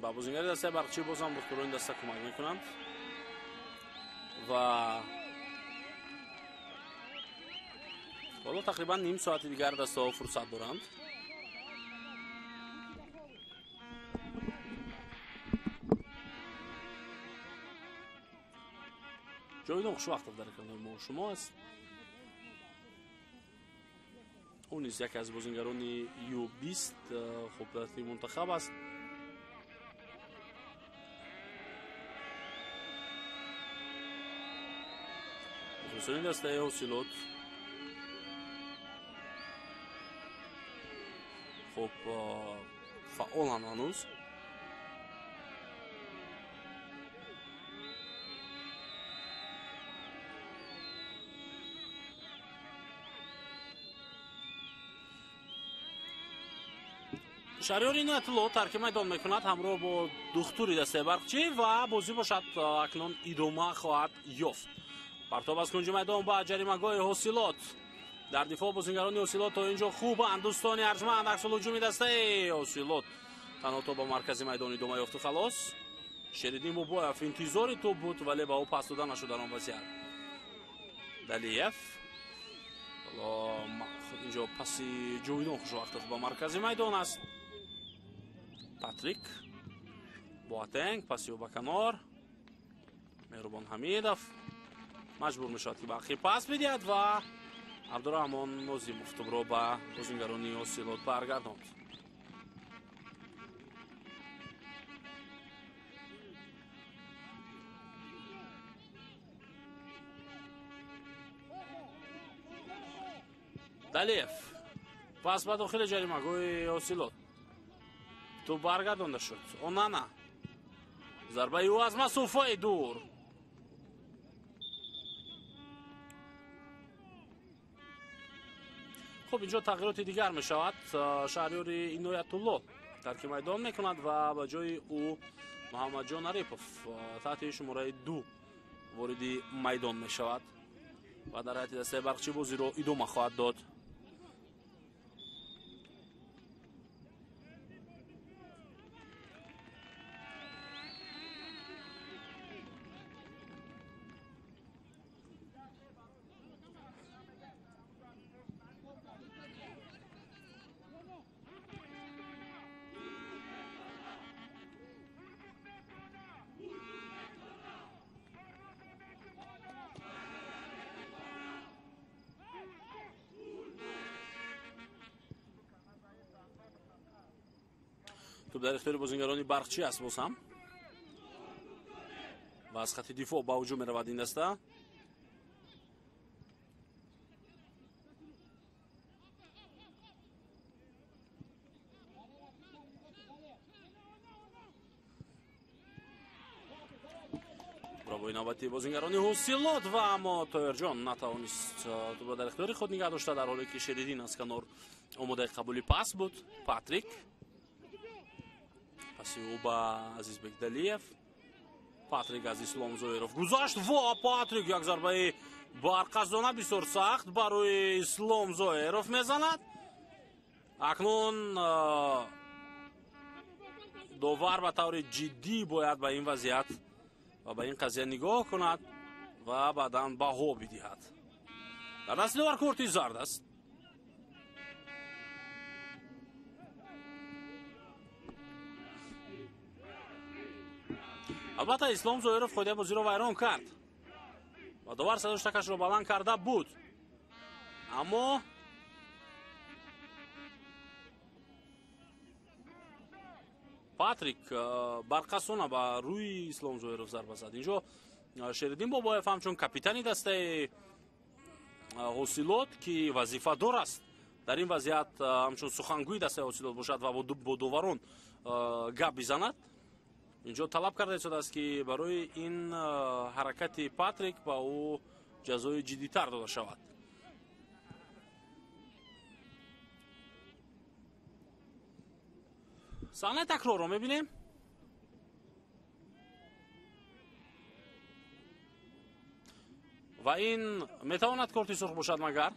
Ба бозингари дастаи Барқчӣ бозам духтурони даста кӯмак мекунанд ва ҳоло тақрибан ним соати дигар дастаҳо фурсат доранд. Ҷовидон Хушвақтов дар экранҳои мо шумо аст. Ӯ низ яке аз бозингарони Ю20 хуб дар тими мунтахаб аст. Мухлисони дастаи Ҳосилот хуб фаъоланд ҳанӯз. Шаҳриёр Иноятулло тарки майдон мекунад ҳамроҳ бо духтури дастаи Барқчӣ ва бозӣ бошад акнун идома хоҳад ёфт. Партоб аз кунҷи майдон ба ҷаримагоҳи Ҳосилот. Дар дифоъ бозингарони Ҳосилот то инҷо хубанд. Дӯстони арҷманд, аксул ҳуҷуми дастаи Ҳосилот танҳо то ба маркази майдон идома ёфту халос. Шериддин Бобоев интизори тӯб буд, вале ба ӯ пас дода нашуд дар он вазъият. Далиев инҷо паси Ҷовидон Хушвақтов ба маркази майдон аст. Патрик Боатенг паси ӯ ба канор. Меҳрубон Ҳамидов маҷбур мешавад ки ба ақиб пас бидиҳад ва Абдураҳмон Нозимов тӯбро ба бозингарони Ҳосилот баргардонд. Далиев пас ба дохили ҷаримагоҳи Ҳосилот. Тӯб баргардонда шуд. Онана зарбаи ӯ аз масофаи дур. Хуб, инҷо тағйироти дигар мешавад. Шаҳриёри Иноятулло тарки майдон мекунад ва ба ҷои ӯ Муҳаммадҷон Арипов таҳти шумораи 2 вориди майдон мешавад ва дар ҳайати дастаи Барқчӣ бозиро идома хоҳад дод. Тӯб дар ихтиёри бозингарони Барқчӣ аст боз ҳам ва аз хати дифоъ ба ҳуҷум меравад ин даста. Бравои навбати бозингарони Ҳосилот ва аммо Тоирҷон натавонист тӯбро дар ихтиёри худ нигаҳ дошта, дар ҳоле ки Шериддин аз канор омодаи қабули пас буд. Патрик Паси ӯ ба Азизбек Далиев. Патрик аз Ислом Зоиров гузашт ва Патрик як зарбаи барқасдона бисёр сахт барои Ислом Зоиров мезанад. Акнун довар ба таври ҷиддӣ бояд ба ин вазъият ва ба ин қазия нигоҳ кунад ва баъдан баҳо бидиҳад. Дар дасти довар корти зард аст. Албатта Ислом Зоиров қоидаи бозиро вайрон кард ва довар садои штакашро баланд карда буд, аммо Патрик барқасона ба рӯи Ислом Зоиров зарба зад. Инҷо Шериддин Бобоев ҳамчун капитани дастаи Ҳосилот, ки вазифадор аст дар ин вазъият ҳамчун сухангӯи дастаи Ҳосилот бошад ва бо доварон гап бизанад, инҷо талаб карда истодааст, ки барои ин ҳаракати Патрик ба ӯ ҷазои ҷиддитар дода шавад. Саҳнаи такрорро мебинем. Ва ин метавонад корти сурх бошад, магар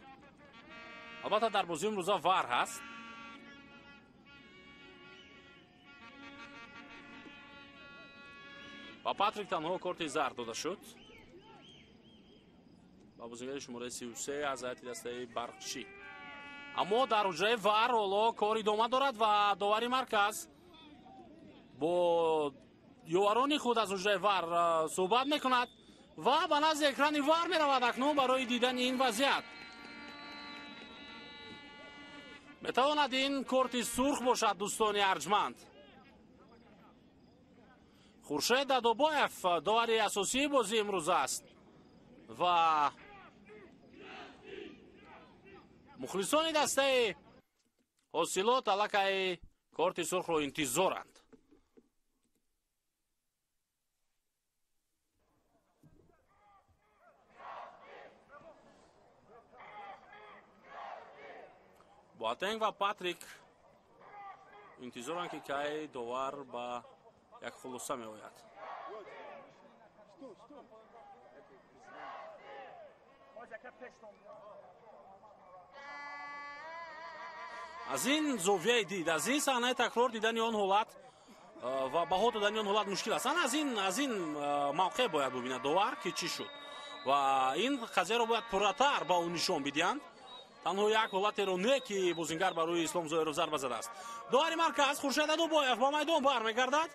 албатта дар бозии имрӯза вар ҳаст. Ба Патрик танҳо корти зард дода шуд. Ба бозигари шумораи 33 аз ҳайати дастаи Барқчӣ. Аммо дар ҳуҷраи вар ҳоло кор идома дорад ва довари марказ бо ёварони худ аз ҳуҷраи вар суҳбат мекунад ва ба назди экрани вар меравад акнун барои дидани ин вазъият. Метавонад ин корти сурх бошад, дӯстони арҷманд. Хуршед Дадобоев довари асосии бозии имрӯз аст ва мухлисони дастаи Ҳосилот аллакай корти сурхро интизоранд. Боатенг ва Патрик интизоранд, ки кай довар ба як хулоса меояд. Аз ин зовияи дид, аз ин саҳнаи такрор дидани он ҳолат ва баҳо додани он ҳолат мушкил аст. Аз ин мавқеъ бояд бубинад довар, ки чӣ шуд ва ин қазияро бояд пурратар ба ӯ нишон бидиҳанд. Танҳо як ҳолатеро не, ки бозингар ба рӯи Ислом Зоиров зарба задааст. Довари марказ Хуршед Адобоев ба майдон бармегардад.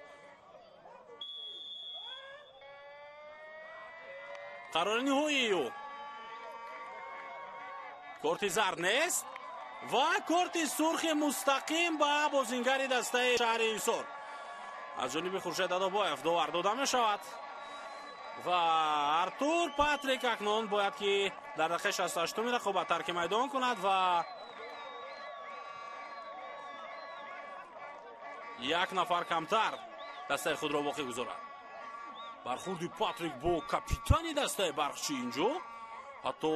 Қарори ниҳоии ӯ корти зард нест ва корти сурхи мустақим ба бозингари дастаи шаҳри Ҳисор аз ҷониби Хуршед Адобоев довар дода мешавад ва Артур Патрик акнун бояд ки дар дақиқаи 68-уми рақобат тарки майдон кунад ва як нафар камтар дастаи худро боқӣ гузорад. Бархурди Патрик бо капитани дастаи Барқчӣ инҷо, ҳатто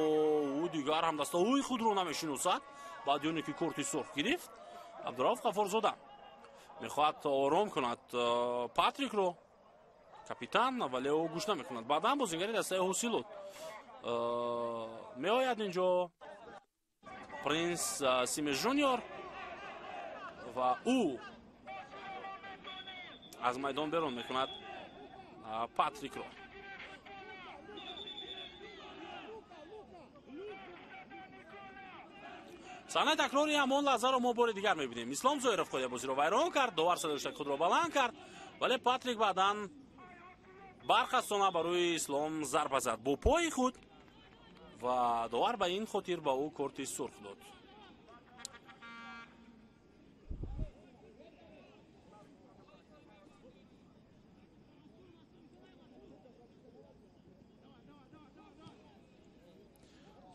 ӯ дигар ҳам дастаҳои худро намешиносад. Баъди оне ки корти сурх гирифт, Абдурауф Ғаффорзода мехоҳад ором кунад Патрикро, капитан, вале ӯ гӯш намекунад. Баъдан бозингари дастаи Ҳосилот меояд инҷо Принс Симе Жуниор ва ӯ аз майдон берун мекунад Патрикро. Саҳнаи такрори ҳамон лаҳзаро мо бори дигар мебинем. Ислом Зоиров қоидаи бозиро вайрон кард, довар садои худро баланд кард, вале Патрик баъдан барқасона барои Ислом зарба зад бо пои худ ва довар ба ин хотир ба ӯ корти сурх дод.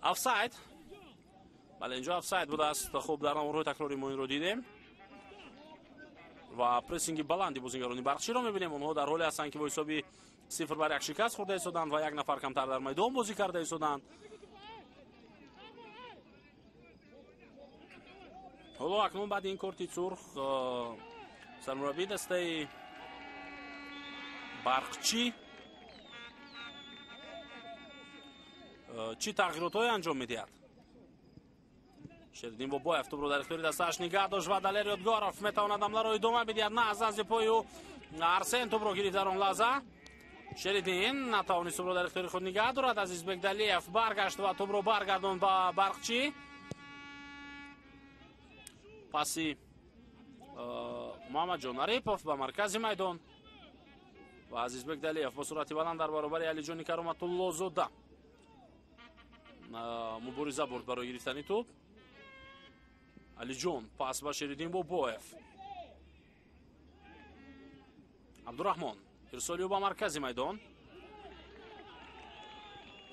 Офсайд. Бале, инҷо офсайд будааст. Хуб, дар наворҳои такрори мо инро дидем ва прессинги баланди бозингарони Барқчиро мебинем. Онҳо дар ҳоле ҳастанд, ки бо ҳисоби 0-1 шикаст хӯрда истоданд ва як нафар камтар дар майдон бозӣ карда истоданд. Ҳоло акнун баъди ин корти сурх Сармураббии дастаи Барқчӣ чӣ тағйиротҳое анҷом медиҳад? Шериддин Бобоев тӯбро дар ихтиёри дастааш нигаҳ дошт ва Далер Ёдгоров метавонад ҳамларо идома бидиҳад. На аз назди пои ӯ Арсен тӯбро гирифт дар он лаҳза. Шериддин натавонист тӯбро дар ихтиёри худ нигаҳ дорад. Азизбек Далиев баргашт ва тӯбро баргардонд ба Барқчӣ. Паси Муҳаммадҷон Арипов ба маркази майдон ва Азизбек Далиев бо суръати баланд дар баробари Алиҷони Кароматуллозода мубориза бурд барои гирифтани тӯб. Алиҷон пас ба Шериддин Бобоев. Абдураҳмон ирсоли ӯ ба маркази майдон.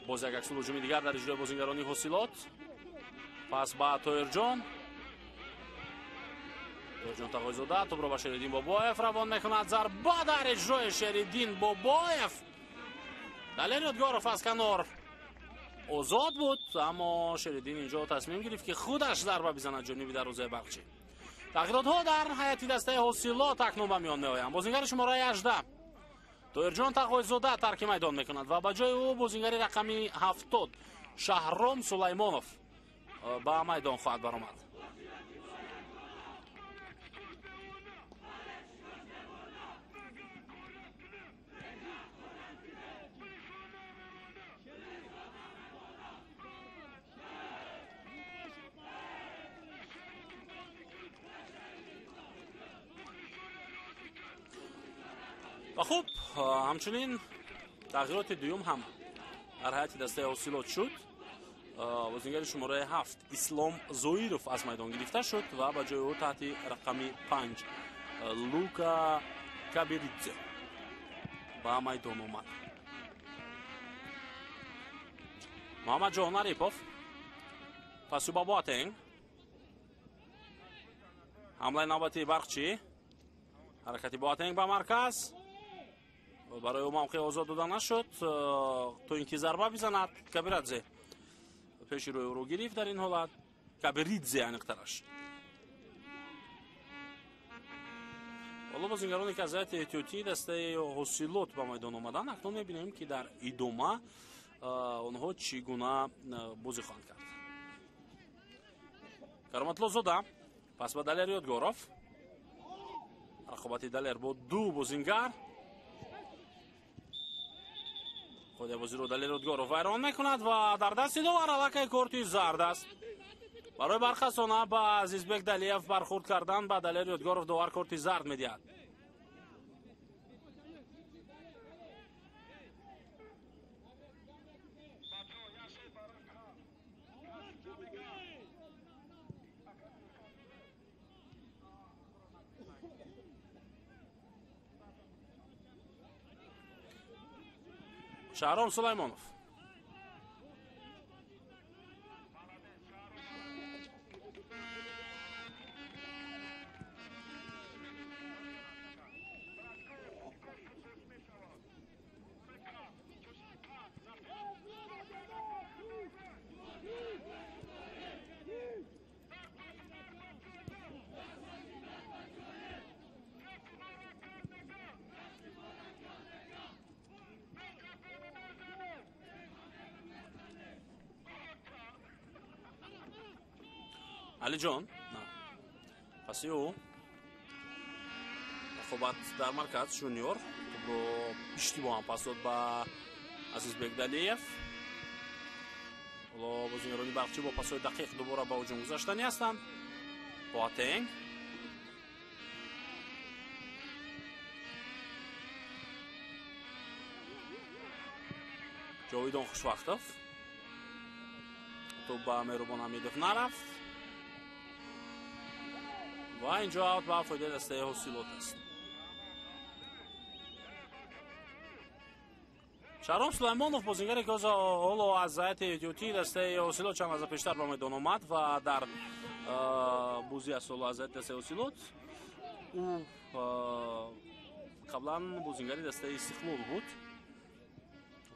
Боз як аксул ҳуҷуми дигар дар иҷрои бозингарони Ҳосилот. Пас ба Тоирҷон. Тоирҷон Тағойзода тӯбро ба Шериддин Бобоев равон мекунад. Зарба дар иҷрои Шериддин Бобоев. Далер Ёдгоров аз канор озод буд, аммо Шериддин инҷо тасмим гирифт, ки худаш зарба бизанад ҷониби дарвозаи Барқчӣ. Тағйиротҳо дар ҳайати дастаи Ҳосилот акнун ба миён меоянд. Бозингари шумораи 18 Тоирҷон Тағойзода тарки майдон мекунад ва ба ҷои ӯ бозингари рақами 70 Шаҳром Сулаймонов ба майдон хоҳад баромад. Ва хуб, ҳамчунин тағйироти дуюм ҳам дар ҳайати дастаи Ҳосилот шуд. Бозингари шумораи 7 Ислом Зоиров аз майдон гирифта шуд ва ба ҷои ӯ таҳти рақами 5 Лука Каберидзе ба майдон омад. Муҳаммадҷон Арипов пасу ба Боатенг. Ҳамлаи навбатии Барқчӣ. Ҳаракати Боатенг ба марказ. Барои ӯ мавқеъ озод дода нашуд то ин ки зарба бизанад. Кабирадзе пеши рӯи ӯро гирифт дар ин ҳолат. Кабиридзе аниқтараш. Ҳоло бозингароне ки аз ҳайати эҳтиётии дастаи Ҳосилот ба майдон омаданд, акнун мебинем, ки дар идома онҳо чӣ гуна бозӣ хоҳанд кард. Кароматлозода пас ба Далер Ёдгоров. Рақобати Далер бо ду бозингар. Худи бозиро Далер Ёдгоров вайрон мекунад ва дар дасти довар аллакай корти зард аст. Барои бархастона ба Азизбек Далиев бархурд кардан ба Далер Ёдгоров довар корти зард медиҳад. Шаҳром Сулаймонов. Алиҷон паси ӯ рақобат дар марказ. Жуниор тӯбро иштибоҳам пас дод ба Азизбек Далиев. Ҳоло бозингарони Барқчӣ бо пасҳои дақиқ дубора ба ҳуҷум гузаштанӣ ҳастанд. Боатенг Ҷовидон Хушвақтов тӯб ба Меҳрубон Ҳамидов нарафт ва инҷо аут ба фоидаи дастаи Ҳосилот аст. Шаҳром Сулаймонов бозингаре ки ҳоло аз ҳайати эҳтиётии дастаи Ҳосилот чанд лаҳза пештар ба майдон омад ва дар бозӣ аст ҳоло аз ҳайати дастаи Ҳосилот. Ӯ қаблан бозингари дастаи Истиқлол буд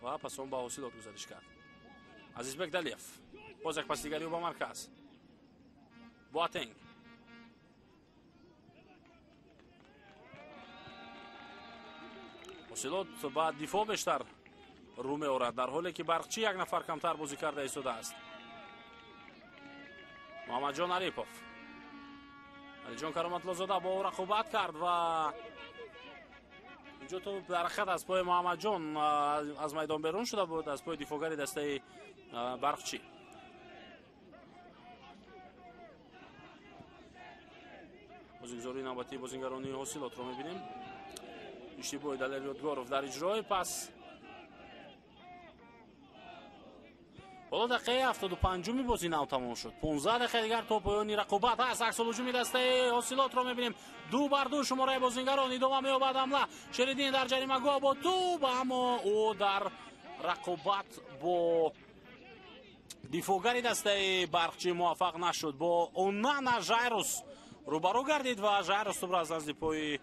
ва пас он ба Ҳосилот гузариш кард. Азизбек Далиев боз як паси дигари ӯ ба марказ. Боатенг. Ҳосилот ба дифоъ бештар рӯ меорад, дар ҳоле ки Барқчӣ як нафар камтар бозӣ карда истодааст. Муҳаммадҷон Арипов, Алиҷон Кароматлозода бо ӯ рақобат кард ва инҷо тӯб дар ҳақиқат аз пои Муҳаммадҷон аз майдон берун шуда буд, аз пои дифоъгари дастаи Барқчӣ. Бозигузории навбатии бозингарони Ҳосилотро мебинем. Иштибоҳи Далер Ёдгоров дар иҷрои пас. Ҳоло дақиқаи 75-уми бозӣ нав тамом шуд. 15 дақиқа дигар то поёни рақобат ҳаст. Аксулҳуҷуми дастаи Ҳосилотро мебинем. 2 бар 2 шумораи бозингарон, идома меёбад ҳамла. Шериддин дар ҷаримагоҳ бо тӯб, аммо ӯ дар рақобат бо дифоъгари дастаи Барқчӣ муваффақ нашуд. Бо Онана Жайрус рӯбарӯ гардид ва Жайрус тӯбро аз назди пои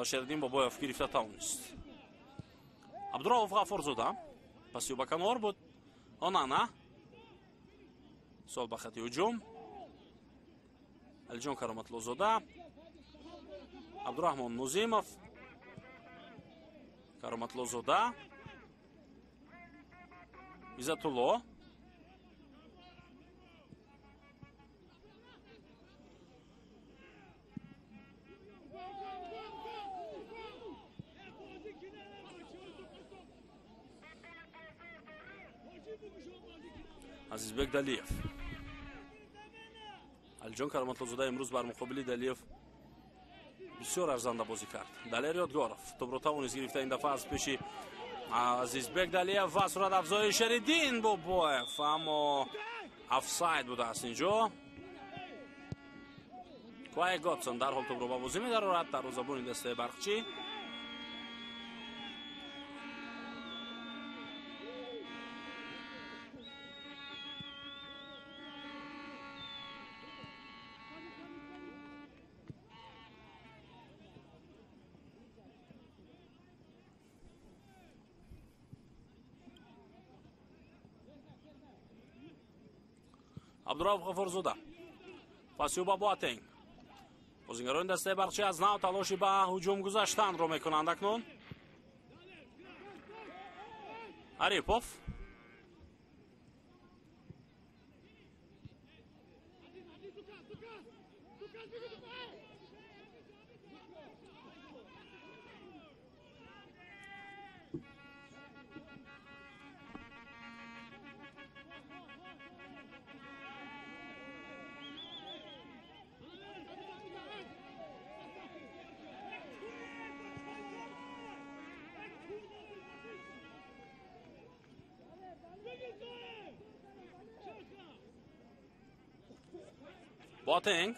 Шериддин Бобоев гирифта тавонист. Абдурауф Ғафурзода паси ӯ ба канор буд. Онана сол ба хати ҳуҷум. Алиҷон Кароматлозода, Абдураҳмон Нузимов, Кароматлозода, Иззатулло. Азизбек Далиев. Алиҷон Кароматлозода имрӯз бар муқобили Далиев бисёр арзанда бозӣ кард. Далер Ёдгоров тӯбро тавонист гирифта ин дафъа аз пеши Азизбек Далиев ва суратафзои Шериддин Бобоев, аммо офсайд будааст инҷо. Квай Готсон дарҳол тӯбро ба бозӣ медарорад дарвозабони дастаи Барқчӣ. Абдурауф Ғафурзода, пасиӯ ба Боатенг. Бозингарони дастаи Барқчӣ аз нав талоши ба ҳуҷум гузаштанро мекунанд акнун. Арипов, Боатенг,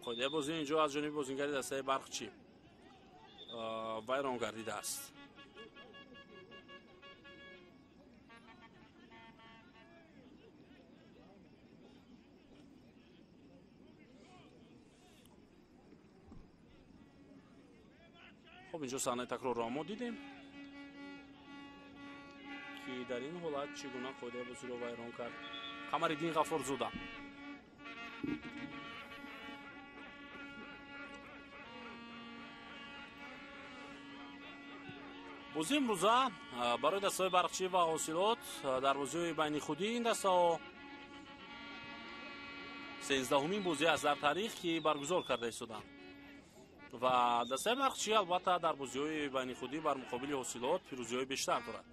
қоидаи бозӣ инҷо аз ҷониби бозингари дастаи Барқчӣ вайрон гардидааст. Хуб, инҷо саҳнаи такрорро мо дидем ки дар ин ҳолат чӣ гуна қоидаи бозиро вайрон кард Қамариддин Ғафурзода. Бозии имрӯза барои дастаҳои Барқчӣ ва Ҳосилот дар бозиҳои байни худии ин дастаҳо 13-умин бозӣ аст дар таърих, ки баргузор карда истоданд. Ва дастаи Барқчӣ албатта дар бозиҳои байни худӣ бар муқобили Ҳосилот пирӯзиҳои бештар дорад.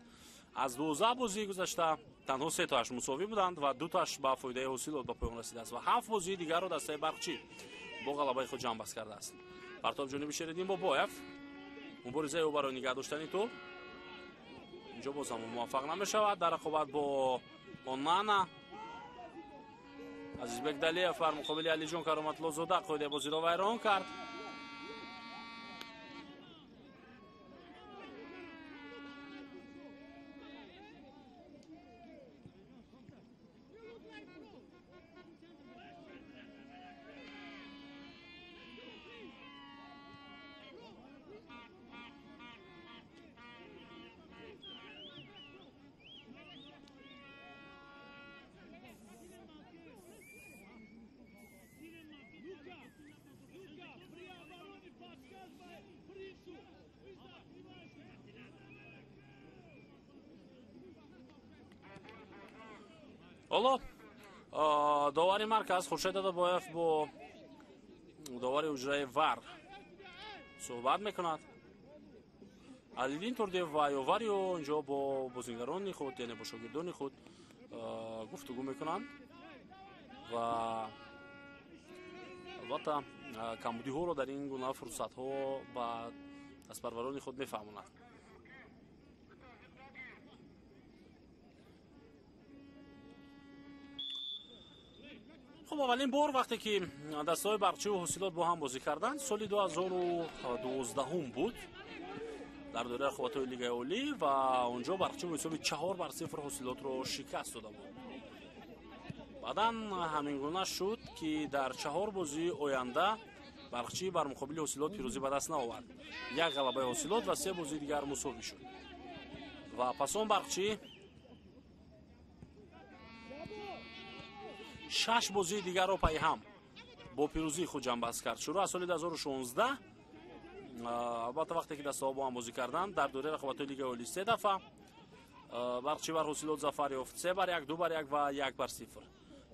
Аз 12 бозии гузашта танҳо 3 тоаш мусовӣ буданд ва 2 тоаш ба фоидаи Ҳосилот ба поён расидааст ва 7 бозии дигарро дастаи Барқчӣ бо ғалабаи худ ҷамъбаст кардааст. Партоб ҷониби Шериддин Бобоев, муборизаи ӯ барои нигаҳ доштани тӯб инҷо боз ҳам муваффақ намешавад дар рақобат бо Онана. Азизбек Далиев бар муқобили Алиҷон Кароматлозода қоидаи бозиро вайрон кард. Ҳоло довари марказ Хуршед Дадабоев бо довари ҳуҷраи ВАР суҳбат мекунад. Алиддин Турдиев ва ёвари ӯ инҷо бо бозингарони худ, яъне бо шогирдони худ гуфтугӯ мекунанд ва албатта камбудиҳоро дар ин гуна фурсатҳо ба дастпарварони худ мефаҳмонад. Хуб, аввалин бор вақте ки дастаҳои Барқчиву Ҳосилот бо ҳам бозӣ карданд, соли 2012 буд дар доираи рақобатҳои Лигаи Олӣ ва онҷо Барқчи бо ҳисоби 4-0 Ҳосилотро шикаст дода буд. Баъдан ҳамин гуна шуд, ки дар 4 бозии оянда Барқчӣ бар муқобили Ҳосилот пирӯзӣ ба даст наовард. Як ғалабаи Ҳосилот ва 3 бозии дигар мусовӣ шуд. Ва пас он Барқчӣ 6 бозии дигарро пайҳам бо пирӯзии худ ҷамъбаст кард. Шурӯъ аз соли 2016, албатта вақте ки дастаҳо бо ҳам бозӣ карданд, дар доираи рақобатҳои Лигаи Олӣ 3 дафъа Барқчӣ бар Ҳосилот зафар ёфт, 3-1, 2-1 ва 1-0.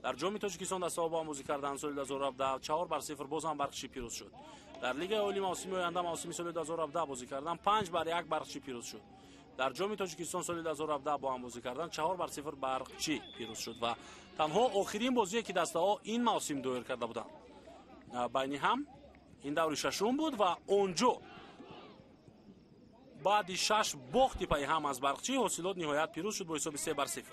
Дар Ҷоми Тоҷикистон дастаҳо бо ҳам бозӣ карданд соли 2017, 4-0 боз ҳам Барқчӣ пирӯз шуд. Дар Лигаи Олӣ мавсими оянда, мавсими соли 2017 бозӣ карданд, 5-1 Барқчӣ пирӯз шуд. Дар Ҷоми Тоҷикистон соли 2017 бо ҳам бозӣ карданд, 4-0 Барқчӣ пирӯз шуд ва танҳо охирин бозие ки дастаҳо ин мавсим доир карда буданд байни ҳам ин даври шашум буд ва онҷо баъди 6 бохти пайҳам аз Барқчӣ Ҳосилот ниҳоят пирӯз шуд бо ҳисоби 3-0.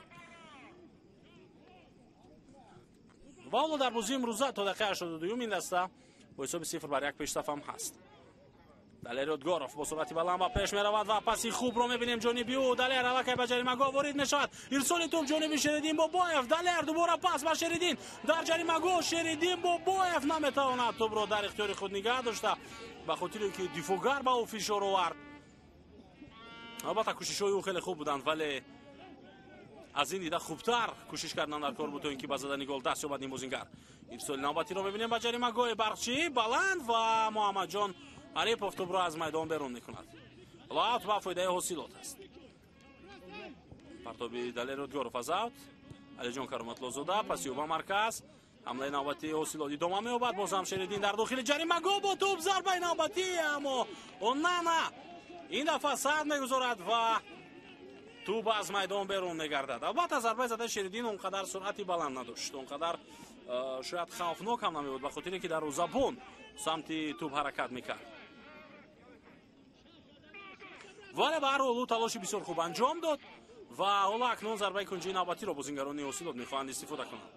Ва ҳоло дар бозии имрӯза то дақиқаи 82 ин даста бо ҳисоби 0-1 пешсаф ҳам ҳаст. Далер Ёдгоров бо суръати баланд ба пеш меравад ва паси хубро мебинем ҷониби ӯ. Далер аллакай ба ҷаримагоҳ ворид мешавад. Ирсоли тӯб ҷониби Шериддин Бобоев. Далер дубора пас ба Шериддин. Дар ҷаримагоҳ Шериддин Бобоев наметавонад тӯбро дар ихтиёри худ нигаҳ дошта, ба хотире ки дифоъгар ба ӯ фишор овард. Албатта кӯшишҳои ӯ хеле хуб буданд, вале аз ин дида хубтар кӯшиш кардан дар кор буд, то ин ки ба задани гол даст ёбад ин бозингар. Ирсоли навбатиро мебинем ба ҷаримагоҳи Барқчӣ баланд ва Муҳаммадҷон Арипов тӯбро аз майдон берун мекунад. Аут ба фоидаи Ҳосилот аст. Партоби Далер Ёдгоров аз аут. Алиҷон Кароматлозода паси ӯ ба марказ. Ҳамлаи навбатии Ҳосилот идома меёбад. Боз ҳам Шериддин дар дохили ҷаримагоҳ бо тӯб, зарбаи навбатӣ, аммо Онана ин дафъа сад мегузорад ва тӯб аз майдон берун мегардад. Албатта зарбаи задаи Шериддин он қадар суръати баланд надошт, он қадар шояд хавфнок ҳам намебуд, ба хотире ки дарвозабон самти тӯб ҳаракат мекард. Вале ба ҳар ҳол ӯ талоши бисёр хуб анҷом дод ва ҳоло акнун зарбаи кунҷии навбатиро бозингарони Ҳосилот мехоҳанд истифода кунанд.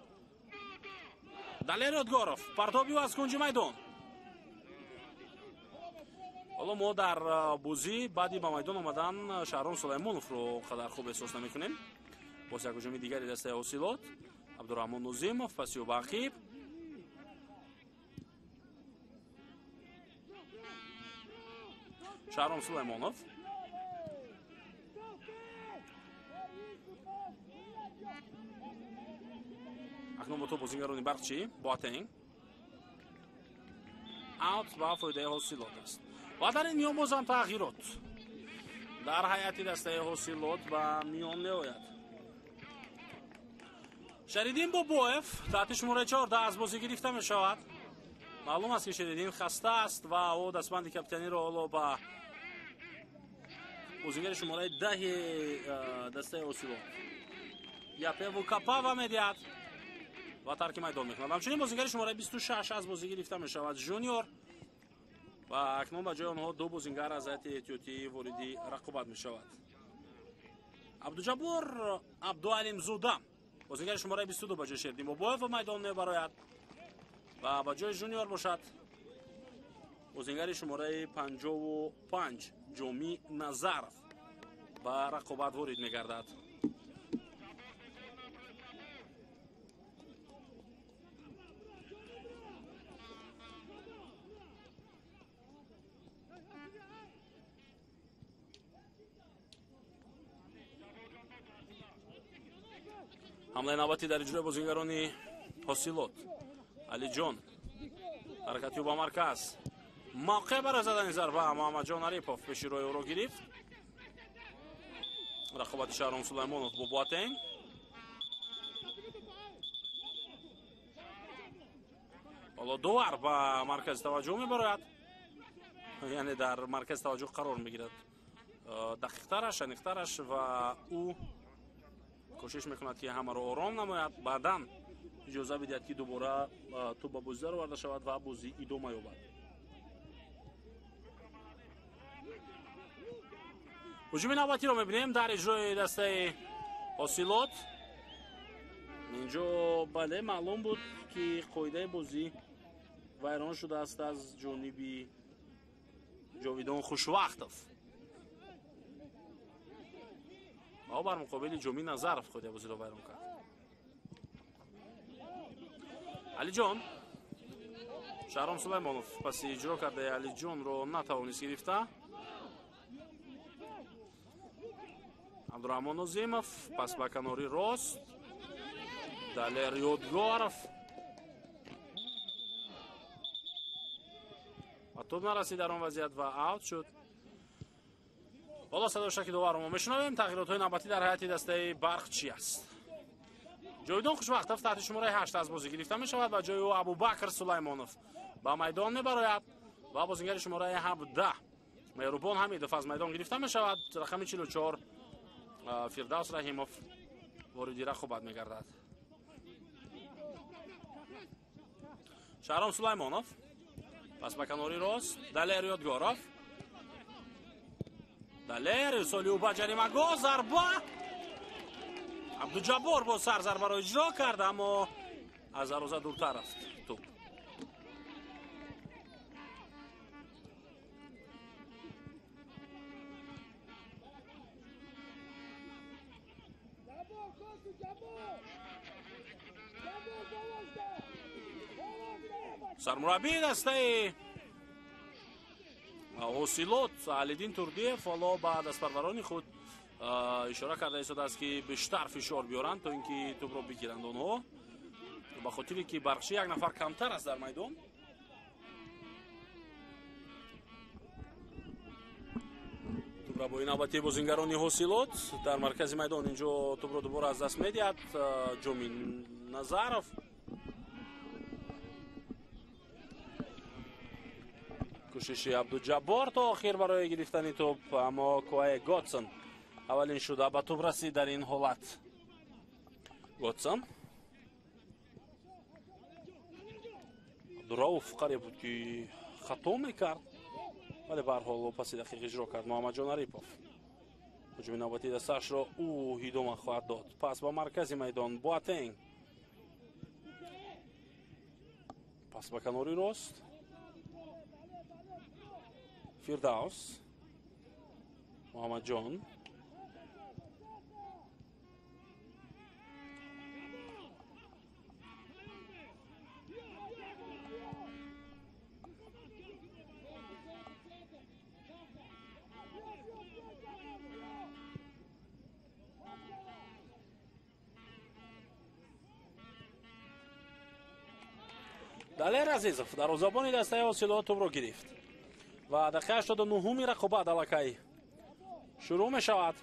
Далер Ёдгоров партоби ӯ аз кунҷи майдон. Ҳоло мо дар бозӣ баъди ба майдон омадан Шаҳром Сулаймоновро қадар хуб эҳсос намекунем. Боз як ҳуҷуми дигари дастаи Ҳосилот. Абдураҳмон Нозимов паси ӯ ба ақиб. Шаҳром Сулаймонов акнун бо тӯб бозингарони Барқчӣ. Боатенг аут ба фоидаи Ҳосилот аст. Ва дар ин миён бозам тағйирот дар ҳайати дастаи Ҳосилот ба миён меояд. Шериддин Бобоев таҳти шумораи 14 аз бозӣ гирифта мешавад. Маълум аст, ки Шериддин хаста аст ва ӯ дастбанди капитаниро ҳоло ба бозигари шумораи 10 дастаи Ҳосилот Япеву Капава медиҳад ва тарки майдон мекунад. Ҳамчунин бозигари шумораи 26 аз бозӣ гирифта мешавад Жуниор ва акнун ба ҷои онҳо ду бозингар аз ҳайати эҳтиётӣ вориди рақобат мешавад. Абдуҷаббор Абдуалимзода бозигари шумораи 22 ба ҷои Шериддин Бобоев ба майдон мебарояд ва ба ҷои Жуниор бошад бозингари шумораи 55 Ҷомӣ Назаров ба рақобат ворид мегардад. Ҳамлаи навбатӣ дар иҷрои бозингарони Ҳосилот. Алиҷон ҳаракати ӯ ба марказ. Мавқеъ барои задани зарба Муҳаммадҷон Арипов пеши роҳи ӯро гирифт. Рақобати Шаҳром Сулаймонов бо Боатенг. Ҳоло довар ба маркази таваҷҷӯҳ мебарояд, яъне дар маркази таваҷҷӯҳ қарор мегирад. Дақиқтараш, аниқтараш, ва ӯ кӯшиш мекунад, ки ҳамаро ором намояд, баъдан иҷоза бидиҳад, ки дубора тӯб ба бозӣ дароварда шавад ва бозӣ идома ёбад. Ҳуҷуми навбатиро мебинем дар иҷрои дастаи Ҳосилот. Инҷо бале, маълум буд, ки қоидаи бозӣ вайрон шудааст аз ҷониби Ҷовидон Хушвақтов. Ва бар муқобили Ҷомӣ Назаров қоидаи бозиро вайрон кард. Алиҷон, Шаҳром Сулаймонов паси иҷро кардаи Алиҷонро натавонист гирифта. Абдураҳмон Нозимов пас ба канори рост, Далер Ёдгоров ва тӯб нарасид дар он вазъият ва аут шуд. Ҳоло садои шаки доварро мо мешунавем. Тағйиротҳои навбатӣ дар ҳайати дастаи Барқ чӣ аст? Ҷовидон Хушвақтов таҳти шумораи 8 аз бозӣ гирифта мешавад ва ҷои ӯ Абубакр Сулаймонов ба майдон мебарояд ва бозингари шумораи 17 Меҳрубон Ҳамидов аз майдон гирифта мешавад. Рақами 44 Фирдавс Раҳимов вориди рақобат мегардад. Шаҳром Сулаймонов пас ба канори рост, Далер Ёдгоров. Далер ирсоли ӯ ба ҷаримагоҳ, зарба. Абдуҷаббор бо сар зарбаро иҷро кард, аммо аз дарвоза дуртар рафт тӯб. Сармураббии дастаи Ҳосилот Алиддин Турдиев ҳоло ба дастпарварони худ ишора карда истодааст, ки бештар фишор биёранд, то ин ки тӯбро бигиранд онҳо, ба хотире ки Барқчӣ як нафар камтар аст дар майдон. Тӯбрабои навбатии бозингарони Ҳосилот дар маркази майдон. Инҷо тӯбро дубора аз даст медиҳад Ҷомӣ Назаров. Кӯшиши Абдуҷаббор то охир барои гирифтани тӯб, аммо Куае Готсон аввалин шуда ба тӯб расид дар ин ҳолат. Готсон, Абдурауф қариб буд, ки хато мекард, вале ба ҳар ҳол паси дақиқ иҷро кард Муҳаммадҷон Арипов. Ҳуҷуми навбатии дастаашро ӯ идома хоҳад дод. Пас ба маркази майдон, Боатенг, пас ба канори рост, Фирдавс, Муҳаммадҷон. Далер Азизов дарвозабони дастаи Ҳосилот тӯбро гирифт ва дақиқаи 89-уми рақобат аллакай шурӯъ мешавад.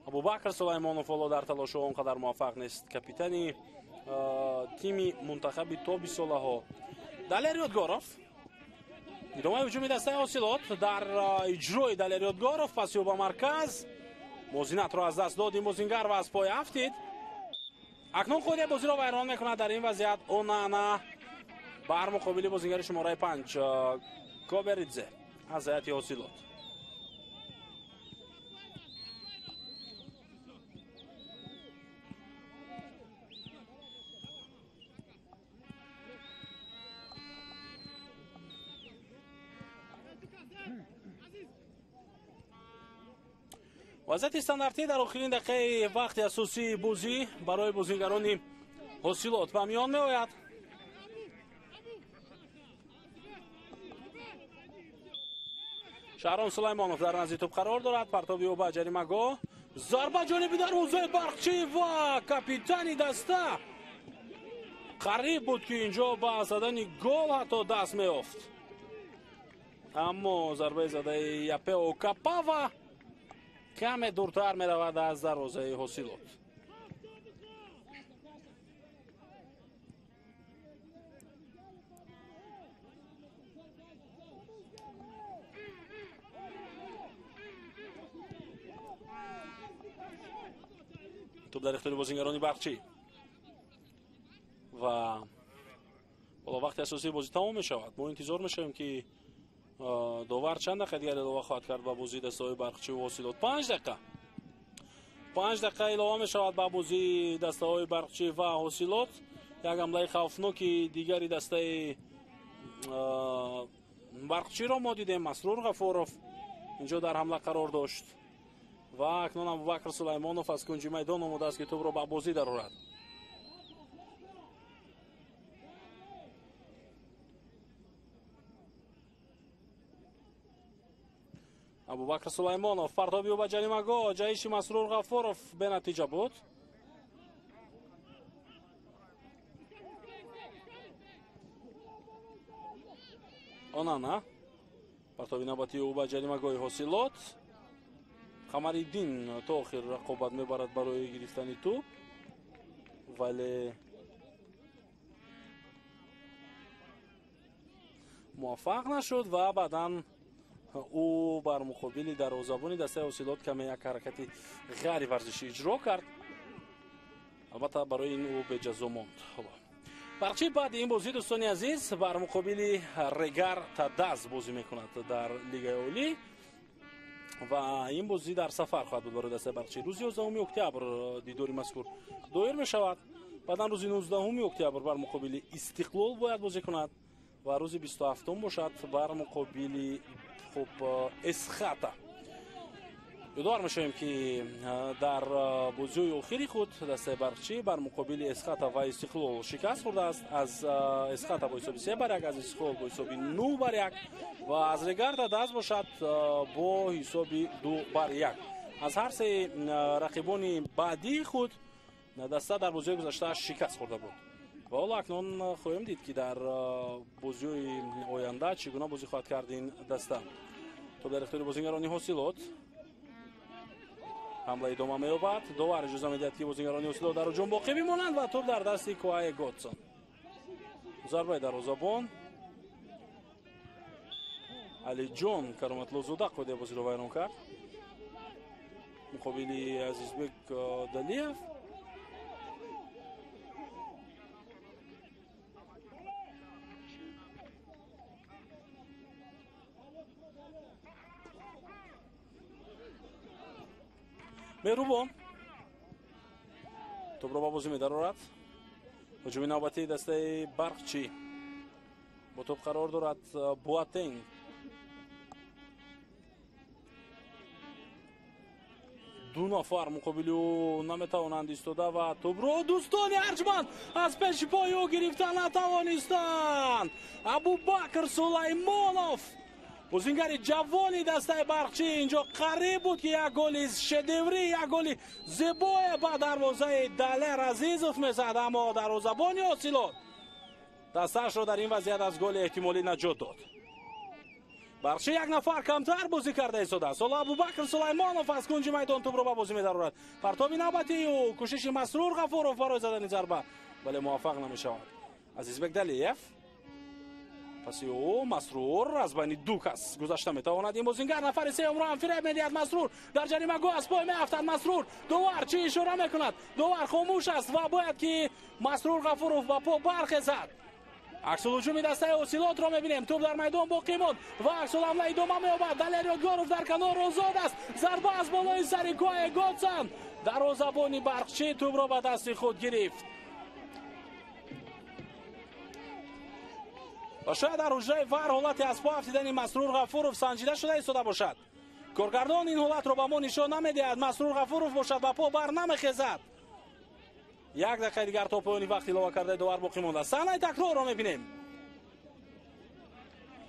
Абубакр Сулаймонов ҳоло дар талошу он қадар муваффақ нест. Капитани тими мунтахаби то бистсолаҳо Далер Ёдгоров. Идомаи ҳуҷуми дастаи Ҳосилот дар иҷрои Далер Ёдгоров, паси ӯ ба марказ, мувозинатро аз даст дод ин бозингар ва аз пой афтид. Акнун қоидаи бозиро вайрон мекунад дар ин вазъият Онана бар муқобили бозингари шумораи 5 Коберидзе аз ҳайати Ҳосилот. Вазъияти стандартӣ дар охирин дақиқаи вақти асосии бозӣ барои бозингарони Ҳосилот ба миён меояд. Шаҳром Сулаймонов дар назди тӯб қарор дорад. Партоби ӯ ба ҷаримагоҳ, зарба ҷониби дарвозаи Барқчӣ ва капитани даста қариб буд, ки инҷо ба задани гол ҳатто даст меёфт, аммо зарбаи задаи Япео Капава каме дуртар меравад аз дарвозаи Ҳосилот. Тӯп дар ихтиёри бозингарони Барқчӣ ва ҳоло вақти асосии бозӣ тамом мешавад. Мо интизор мешавем, ки довар чанд дақиқа дигар илова хоҳад кард ба бозии дастаҳои Барқчӣ ва Ҳосилот. 5 дақиқа, 5 дақиқа илова мешавад ба бозии дастаҳои Барқчӣ ва Ҳосилот. Як ҳамлаи хавфноки дигари дастаи Барқчиро мо дидем. Масрур Ғафуров инҷо дар ҳамла қарор дошт ва акнун Абубакр Сулаймонов аз кунҷи майдон омодааст, ки тӯбро ба бозӣ дарорад. Абубакр Сулаймонов, партоби ӯ ба ҷаримагоҳ, ҷаҳиши Масрур Ғафуров бенатиҷа буд. Онана, партоби навбатии ӯ ба ҷаримагоҳи Ҳосилот. Қамариддин то охир рақобат мебарад барои гирифтани тӯб, вале муваффақ нашуд ва баъдан ӯ бар муқобили дарвозабони дастаи Ҳосилот каме як ҳаракати ғайриварзишӣ иҷро кард. Албатта, барои ин ӯ беҷазо монд. Барқчӣ баъди ин бозӣ, дӯстони азиз, бар муқобили Регар Тадаз бозӣ мекунад дар Лигаи Олӣ ва ин бозӣ дар сафар хоҳад буд барои дастаи Барқчӣ. Рӯзи 11 октябр дидори мазкур доир мешавад. Баъдан рӯзи 19 октябр бар муқобили Истиқлол бояд бозӣ кунад ва рӯзи 27 бошад бар муқобили хуб Эсхата. Ёдовар мешавем, ки дар бозиҳои охири худ дастаи Барқчӣ бар муқобили Эсхата ва Истиқлол шикаст хӯрдааст. Аз Эсхата бо ҳисоби 3-1, аз Истиқлол бо ҳисоби 9-1 ва аз Регар Тадаз бошад бо ҳисоби 2-1. Аз ҳар се рақибони баъдии худ даста дар бозиҳои гузашта шикаст хӯрда буд ва ҳоло акнун хоҳем дид, ки дар бозиҳои оянда чӣ гуна бозӣ хоҳад кард ин даста. Тӯб дар ихтиёри бозингарони Ҳосилот. Ҳамла идома меёбад. Довар иҷоза медиҳад, ки бозингарони Ҳосилот дар ҳуҷум боқӣ бимонанд ва тӯб дар дасти Куае Готсон. Зарбаи дарвозабон Алиҷон Кароматлозода қоидаи бозиро вайрон кард муқобили Азизбек Далиев. Меҳрубон тӯбро ба бозӣ медарорад. Ҳуҷуми навбатии дастаи Барқчӣ, бо тӯб қарор дорад Буатенг. Ду нафар муқобили ӯ наметавонанд истода ва тӯбро дӯстони арҷманд аз пеши пои ӯ гирифта натавонистанд. Абубакр Сулаймонов, бозингари ҷавони дастаи Барқчӣ, инҷо қариб буд, ки як голи шедеврӣ, як голи зебое ба дарвозаи Далер Азизов мезад, аммо дарвозабони Ҳосилот дастаашро дар ин вазъият аз голи эҳтимолӣ наҷот дод. Барқчӣ як нафар камтар бозӣ карда истодааст. Ҳоло Абубакр Сулаймонов аз кунҷи майдон тӯбро ба бозӣ медарорад. Партоби навбатии ӯ, кӯшиши Масрур Ғафуров барои задани зарба, вале муваффақ намешавад. Азизбек Далиев, паси ӯ Масрур, аз байни ду кас гузашта метавонад ин бозингар. Нафари сеюмро ҳам фиреб медиҳад Масрур. Дар ҷаримагоҳ аз пой меафтад Масрур. Довар чӣ ишора мекунад? Довар хомӯш аст ва бояд ки Масрур Ғафуров ба по бархезад. Аксулҳуҷуми дастаи Ҳосилотро мебинем. Тӯб дар майдон боқӣ монд ва аксулҳамла идома меёбад. Далер Ёдгоров дар канор озод аст. Зарба аз болои сари Куае Готсан. Дарвозабони Барқчӣ тӯбро ба дасти худ гирифт ва шояд дар ҳуҷраи ВАР ҳолати аз по афтидани Масрур Ғафуров санҷида шуда истода бошад. Коргардон ин ҳолатро ба мо нишон намедиҳад. Масрур Ғафуров бошад ба по бар намехезад. Як дақиқаи дигар то поёни вақт илова кардаи довар боқӣ мондааст. Саҳнаи такрорро мебинем.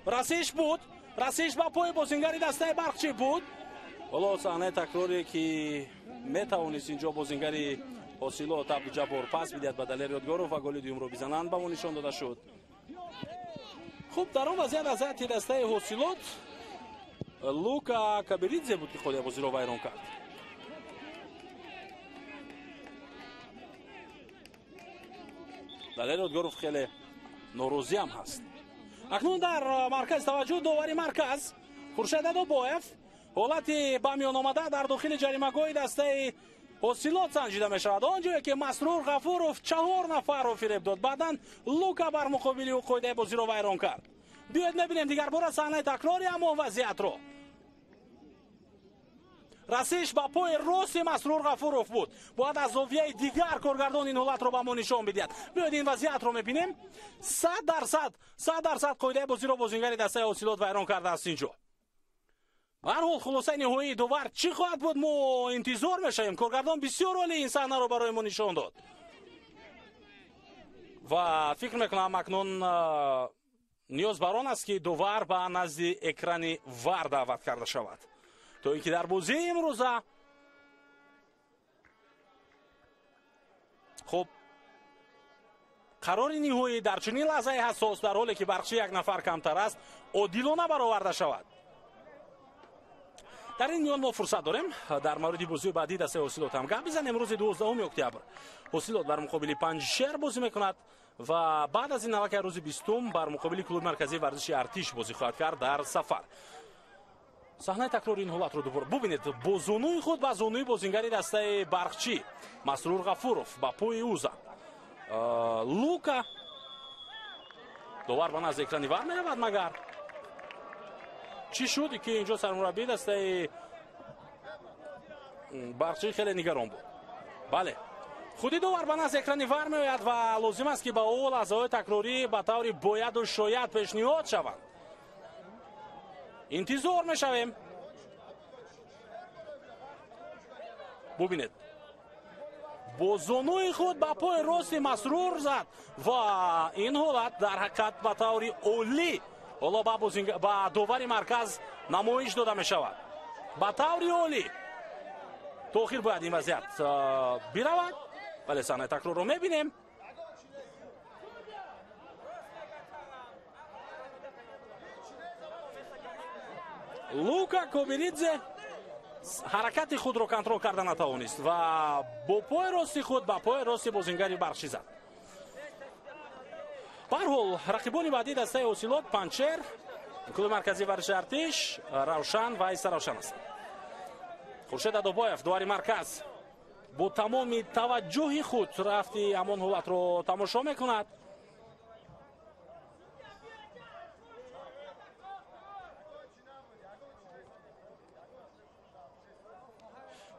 Расиш буд, расиш ба пои бозингари дастаи Барқчӣ буд. Ҳоло саҳнаи такроре, ки метавонист инҷо бозингари Ҳосилот Абдуҷаббор пас бидиҳад ба Далер Ёдгоров ва голи дуюмро бизананд, ба мо нишон дода шуд. Хуб, дар он вазъият аз ҳайати дастаи Ҳосилот Лука Каберидзе буд, ки қоидаи бозиро вайрон кард. Далер Ёдгоров хеле норозиам ҳаст. Акнун дар маркази таваҷҷӯҳ довари марказ Хуршед Адобоев. Ҳолати ба миён омада дар дохили ҷаримагоҳи дастаи Ҳосилот санҷида мешавад. Он ҷое ки Масрур Ғафуров 4 нафарро фиреб дод. Баъдан Лука бар муқобили ӯ қоидаи бозиро вайрон кард. Биёед мебинем дигар бора саҳнаи такрори ҳамон вазъиятро. Расиш ба пои рости Масрур Ғафуров буд. Бояд аз зовияи дигар коргардон ин ҳолатро ба мо нишон бидиҳад. Биёед ин вазъиятро мебинем. 100% қоидаи бозиро бозингари дастаи Ҳосилот вайрон кардааст инҷо. Ба ҳар ҳол хулосаи ниҳоии довар чӣ хоҳад буд, мо интизор мешавем. Коргардон бисёр олӣ ин саҳнаро барои мо нишон дод. Ва фикр мекунам акнун ниёз бар он аст, ки довар ба назди экрани вар даъват карда шавад, то ин ки дар бозии имрӯза хуб қарори ниҳоӣ дар чунин лаҳзаи ҳассос, дар ҳоле ки Барқчӣ як нафар камтар аст, одилона бароварда шавад. Дар ин миён мо фурсат дорем дар мавриди бозии баъдии дастаи Ҳосилот ҳам гап бизанем. Рӯзи 12 октябр Ҳосилот бар муқобили Панҷшер бозӣ мекунад ва баъд аз ин аллакай рӯзи 20 бар муқобили клуби марказии варзиши Артиш бозӣ хоҳад кард дар сафар. Саҳнаи такрори ин ҳолатро дубора бубинед. Бо зонуи худ ба зонуи бозингари дастаи Барқчӣ Масрур Ғафуров ба пои ӯ зад. Лука довар ба назди экрани вар меравад, магар чӣ шуд ки инҷо сармураббии дастаи Барқчӣ хеле нигарон буд. Бале, худи довар ба назди экрани вар меояд ва лозим аст, ки ба ӯ лаҳзаҳои такрорӣ ба таври бояду шояд пешниҳод шаванд. Интизор мешавем. Бубинед, бо зонуи худ ба пои рости Масрур зад ва ин ҳолат дар ҳақиқат ба таври олӣ ҳоло ба довари марказ намоиш дода мешавад. Ба таври олӣ то охир бояд ин вазъият биравад. Вале саҳнаи такрорро мебинем. Лука Коберидзе ҳаракати худро контрол карда натавонист ва бо пои рости худ ба пои рости бозингари Барқчӣ зад. Ба ҳар ҳол рақибони баъдии дастаи Ҳосилот Панҷшер, клуби марказии варзиши Артиш, Равшан ва Истаравшан ҳастанд. Хуршед Адобоев довари марказ бо тамоми таваҷҷӯҳи худ рафти ҳамон ҳолатро тамошо мекунад.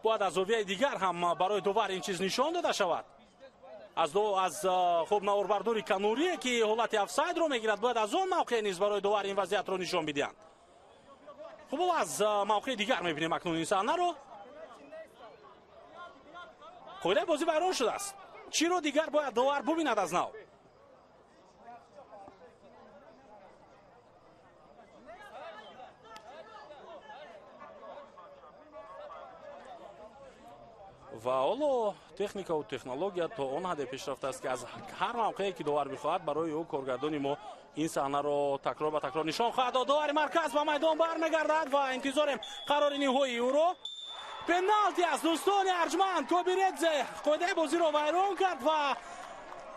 Бояд аз зовияи дигар ҳам барои довар ин чиз нишон дода шавад. Аз хуб наворбардори канурие ки ҳолати офсайдро мегирад, бояд аз он мавқеъ низ барои довар ин вазъиятро нишон бидиҳанд. Хуб, аз мавқеи дигар мебинем акнун ин саҳнаро. Қоидаи бозӣ вайрон шудааст. Чиро дигар бояд довар бубинад аз нав? Ва ҳоло техникаву технология то он ҳадде пешрафтааст, ки аз ҳар мавқее ки довар бихоҳад, барои ӯ коргардони мо ин саҳнаро такрор ба такрор нишон хоҳад дод. Довари марказ ба майдон бармегардад ва интизорем қарори ниҳоии ӯро. Пеналти аст, дӯстони арҷманд. Кобередзе қоидаи бозиро вайрон кард ва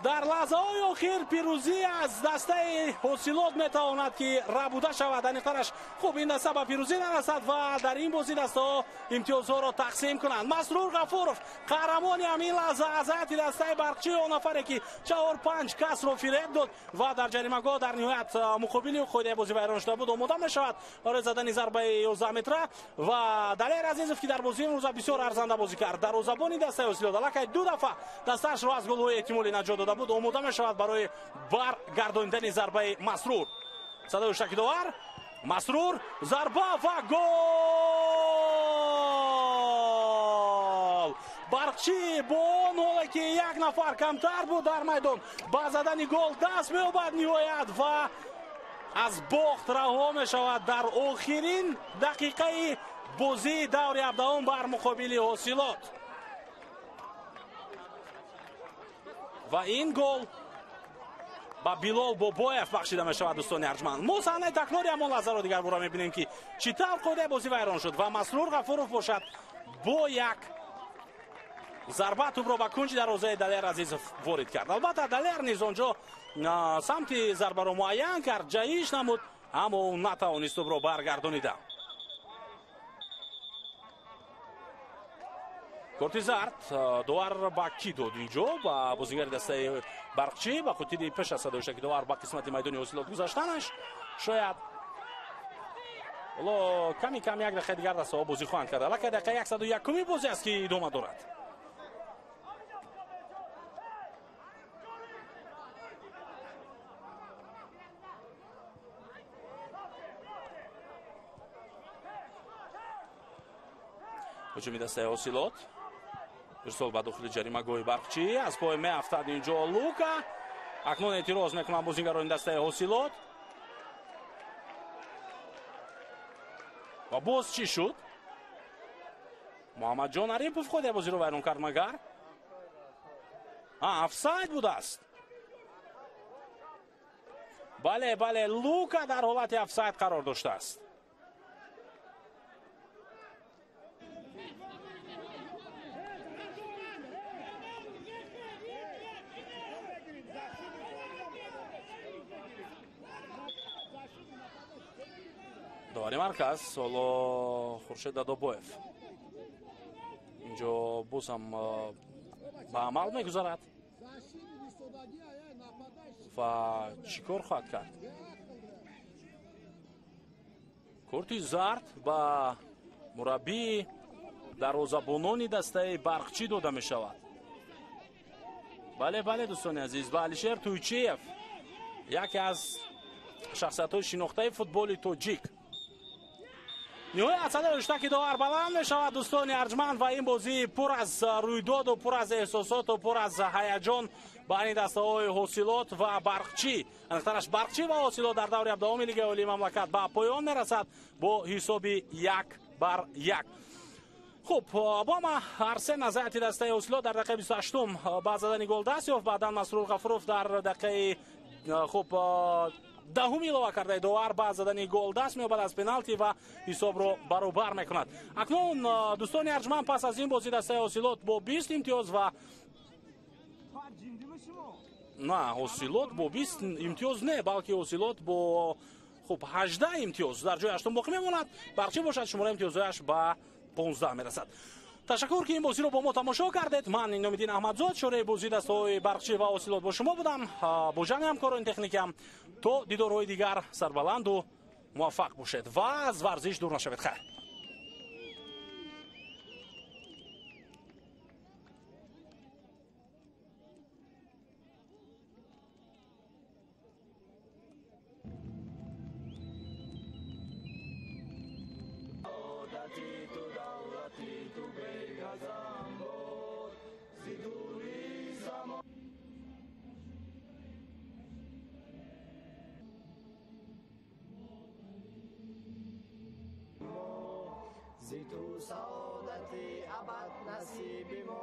дар лаҳзаҳои охир пирӯзӣ аз дастаи Ҳосилот метавонад ки рабуда шавад. Аниқтараш хуб ин даста ба пирӯзӣ нарасад ва дар ин бозӣ дастаҳо имтиёзҳоро тақсим кунанд. Масрур Ғафуров қаҳрамони ҳамин лаҳза аз ҳайати дастаи Барқчӣ, он нафаре ки 4-5 касро фиреб дод ва дар ҷаримагоҳ дар ниҳоят муқобили ӯ қоидаи бозӣ вайрон шуда буд, омода мешавад барои задани зарбаи 11 метра. Ва Далер Азизов, ки дар бозии имрӯза бисёр арзанда бозӣ кард, дарвозабони дастаи Ҳосилот аллакай 2 дафъа дастаашро аз голҳои эҳтимолӣ наҷот дода буд, омода мешавад барои баргардонидани зарбаи Масрур. Садои ҳуштаки довар. Масрур, зарба ва гол! Барқчӣ бо он ҳоле ки як нафар камтар буд дар майдон, ба задани гол даст меёбад ниҳоят ва аз бохт раҳо мешавад дар охирин дақиқаи бозии даври 17 бар муқобили Ҳосилот. Ва ин гол ба Билол Бобоев бахшида мешавад, дӯстони арҷманд. Мо саҳнаи такрори ҳамон лаҳзаро дигар бора мебинем, ки чӣ тавр қоидаи бозӣ вайрон шуд ва Масрур Ғафуров бошад бо як зарба тӯбро ба кунҷи дарвозаи Далер Азизов ворид кард. Албатта Далер низ онҷо самти зарбаро муайян кард, ҷаҳиш намуд, аммо ӯ натавонист тӯбро баргардонида. Корти зард довар ба кӣ дод инҷо? Ба бозигари дастаи Барқчӣ, ба хотири пеш аз садоиштаки довар ба қисмати майдони Ҳосилот гузаштанаш. Шояд ҳоло ками кам як дақиқаи дигар дастаҳо бозӣ хоҳанд кард. Аллакай дақиқаи 101-уми бозӣ аст, ки идома дорад. Ҳуҷуми дастаи Ҳосилот, ирсол ба дохили ҷаримагоҳи Барқчӣ, аз пой меафтад инҷо Лука. Акнун эътироз мекунанд бозигарони дастаи Ҳосилот. Ва боз чӣ шуд? Муҳаммадҷон Арипов худ бозиро вайрон кард, магар офсайд будааст. Бале, бале, Лука дар ҳолати офсайд қарор доштааст. Довари марказ ҳоло Хуршед Дадобоев инҷо боз ҳам ба амал мегузарад ва чӣ кор хоҳад кард? Корти зард ба мураббии дарвозабонони дастаи Барқчӣ дода мешавад. Бале, бале, дӯстони азиз, ба Алишер Туйчиев, яке аз шахсиятҳои шинохтаи футболи тоҷик. Ниҳоят садои ҳуштаки довар баланд мешавад, дӯстони арҷманд, ва ин бозӣ пур аз рӯйдоду пур аз эҳсосоту пур аз ҳаяҷон байни дастаҳои Ҳосилот ва Барқчӣ, аниқтараш Барқчӣ ва Ҳосилот дар даври 17-уми Лигаи Олии мамлакат ба поён мерасад бо ҳисоби 1-1. Хуб, бо ма Арсен аз ҳайати дастаи Ҳосилот дар дақиқаи 28-ум ба задани гол даст ёфт. Баъдан Масрур Ғафуров дар дақиқаи хуб 10-уми илова кардаи довар ба задани гол даст меёбад аз пеналти ва ҳисобро баробар мекунад. Акнун, дӯстони арҷманд, пас аз ин бозӣ дастаи Ҳосилот бо 20 имтиёз ва на, Ҳосилот бо 20 имтиёз не, балки Ҳосилот бо хуб 18 имтиёз дар ҷои ҳаштум боқӣ мемонад. Барқчӣ бошад, шумораи имтиёзҳояш ба 15 мерасад. Ташаккур, ки ин бозиро бо мо тамошо кардед. Ман Иномиддин Аҳмадзод, шӯраи бозии дастаҳои Барқчӣ ва Ҳосилот бо шумо будам, бо ҷамъи ҳамкорони техникиам. То дидорҳои дигар сарбаланду муваффақ бошед ва аз варзиш дур нашавед. Хайр. Зи ту саодати абад насиби мо.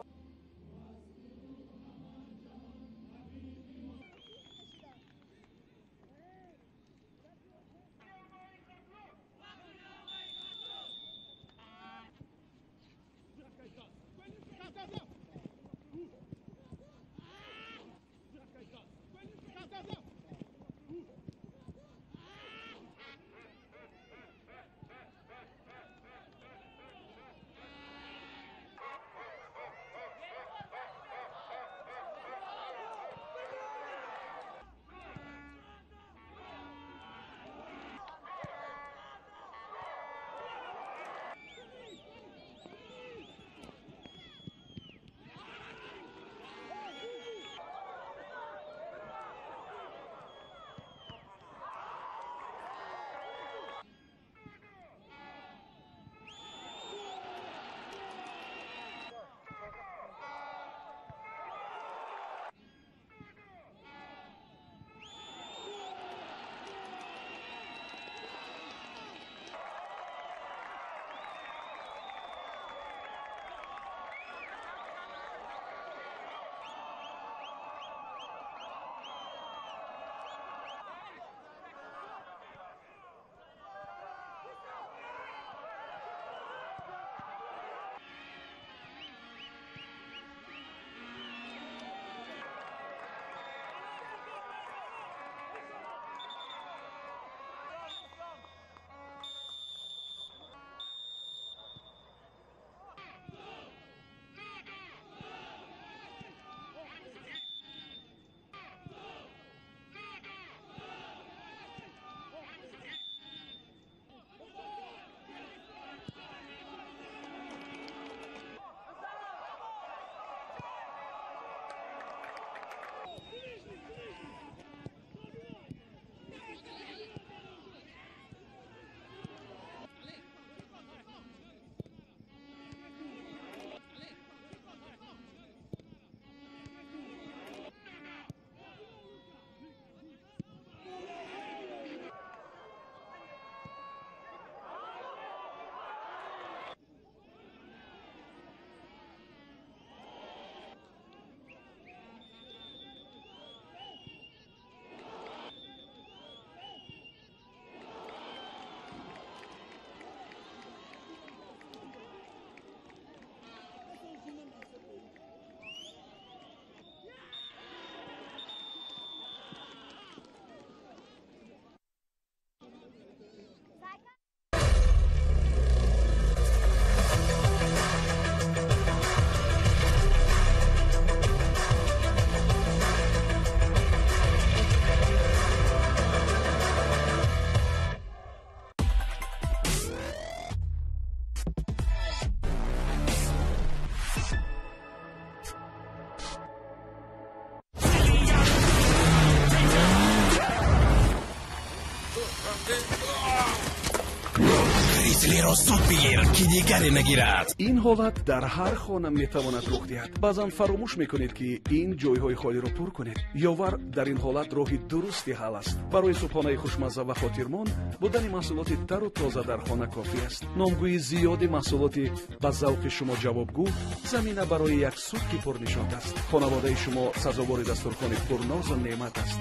Аслиро зуд бигир, ки дигаре мегирад. Ин ҳолат дар ҳар хона метавонад рух диҳад. Баъзан фаромӯш мекунед, ки ин ҷойҳои холиро пур кунед. Ёвар дар ин ҳолат роҳи дурусти ҳал аст. Барои субҳонаи хушмазза ва хотирмон будани маҳсулоти тару тоза дар хона кофӣ аст. Номгӯи зиёди маҳсулоти ба завқи шумо ҷавобгӯ замина барои як субҳи пурнишот аст. Хонаводаи шумо сазовори дастурхони пурнозу неъмат аст.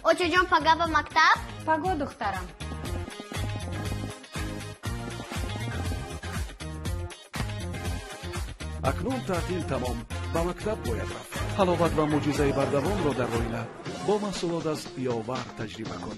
Очаҷон, пага ба мактаб? Паго, духтарам. Акнун таътил тамом, ба мактаб бояд рафт. Ҳаловат ва мӯъҷизаи бардавомро дар оила бо маҳсулот аз Ёвар таҷриба кун.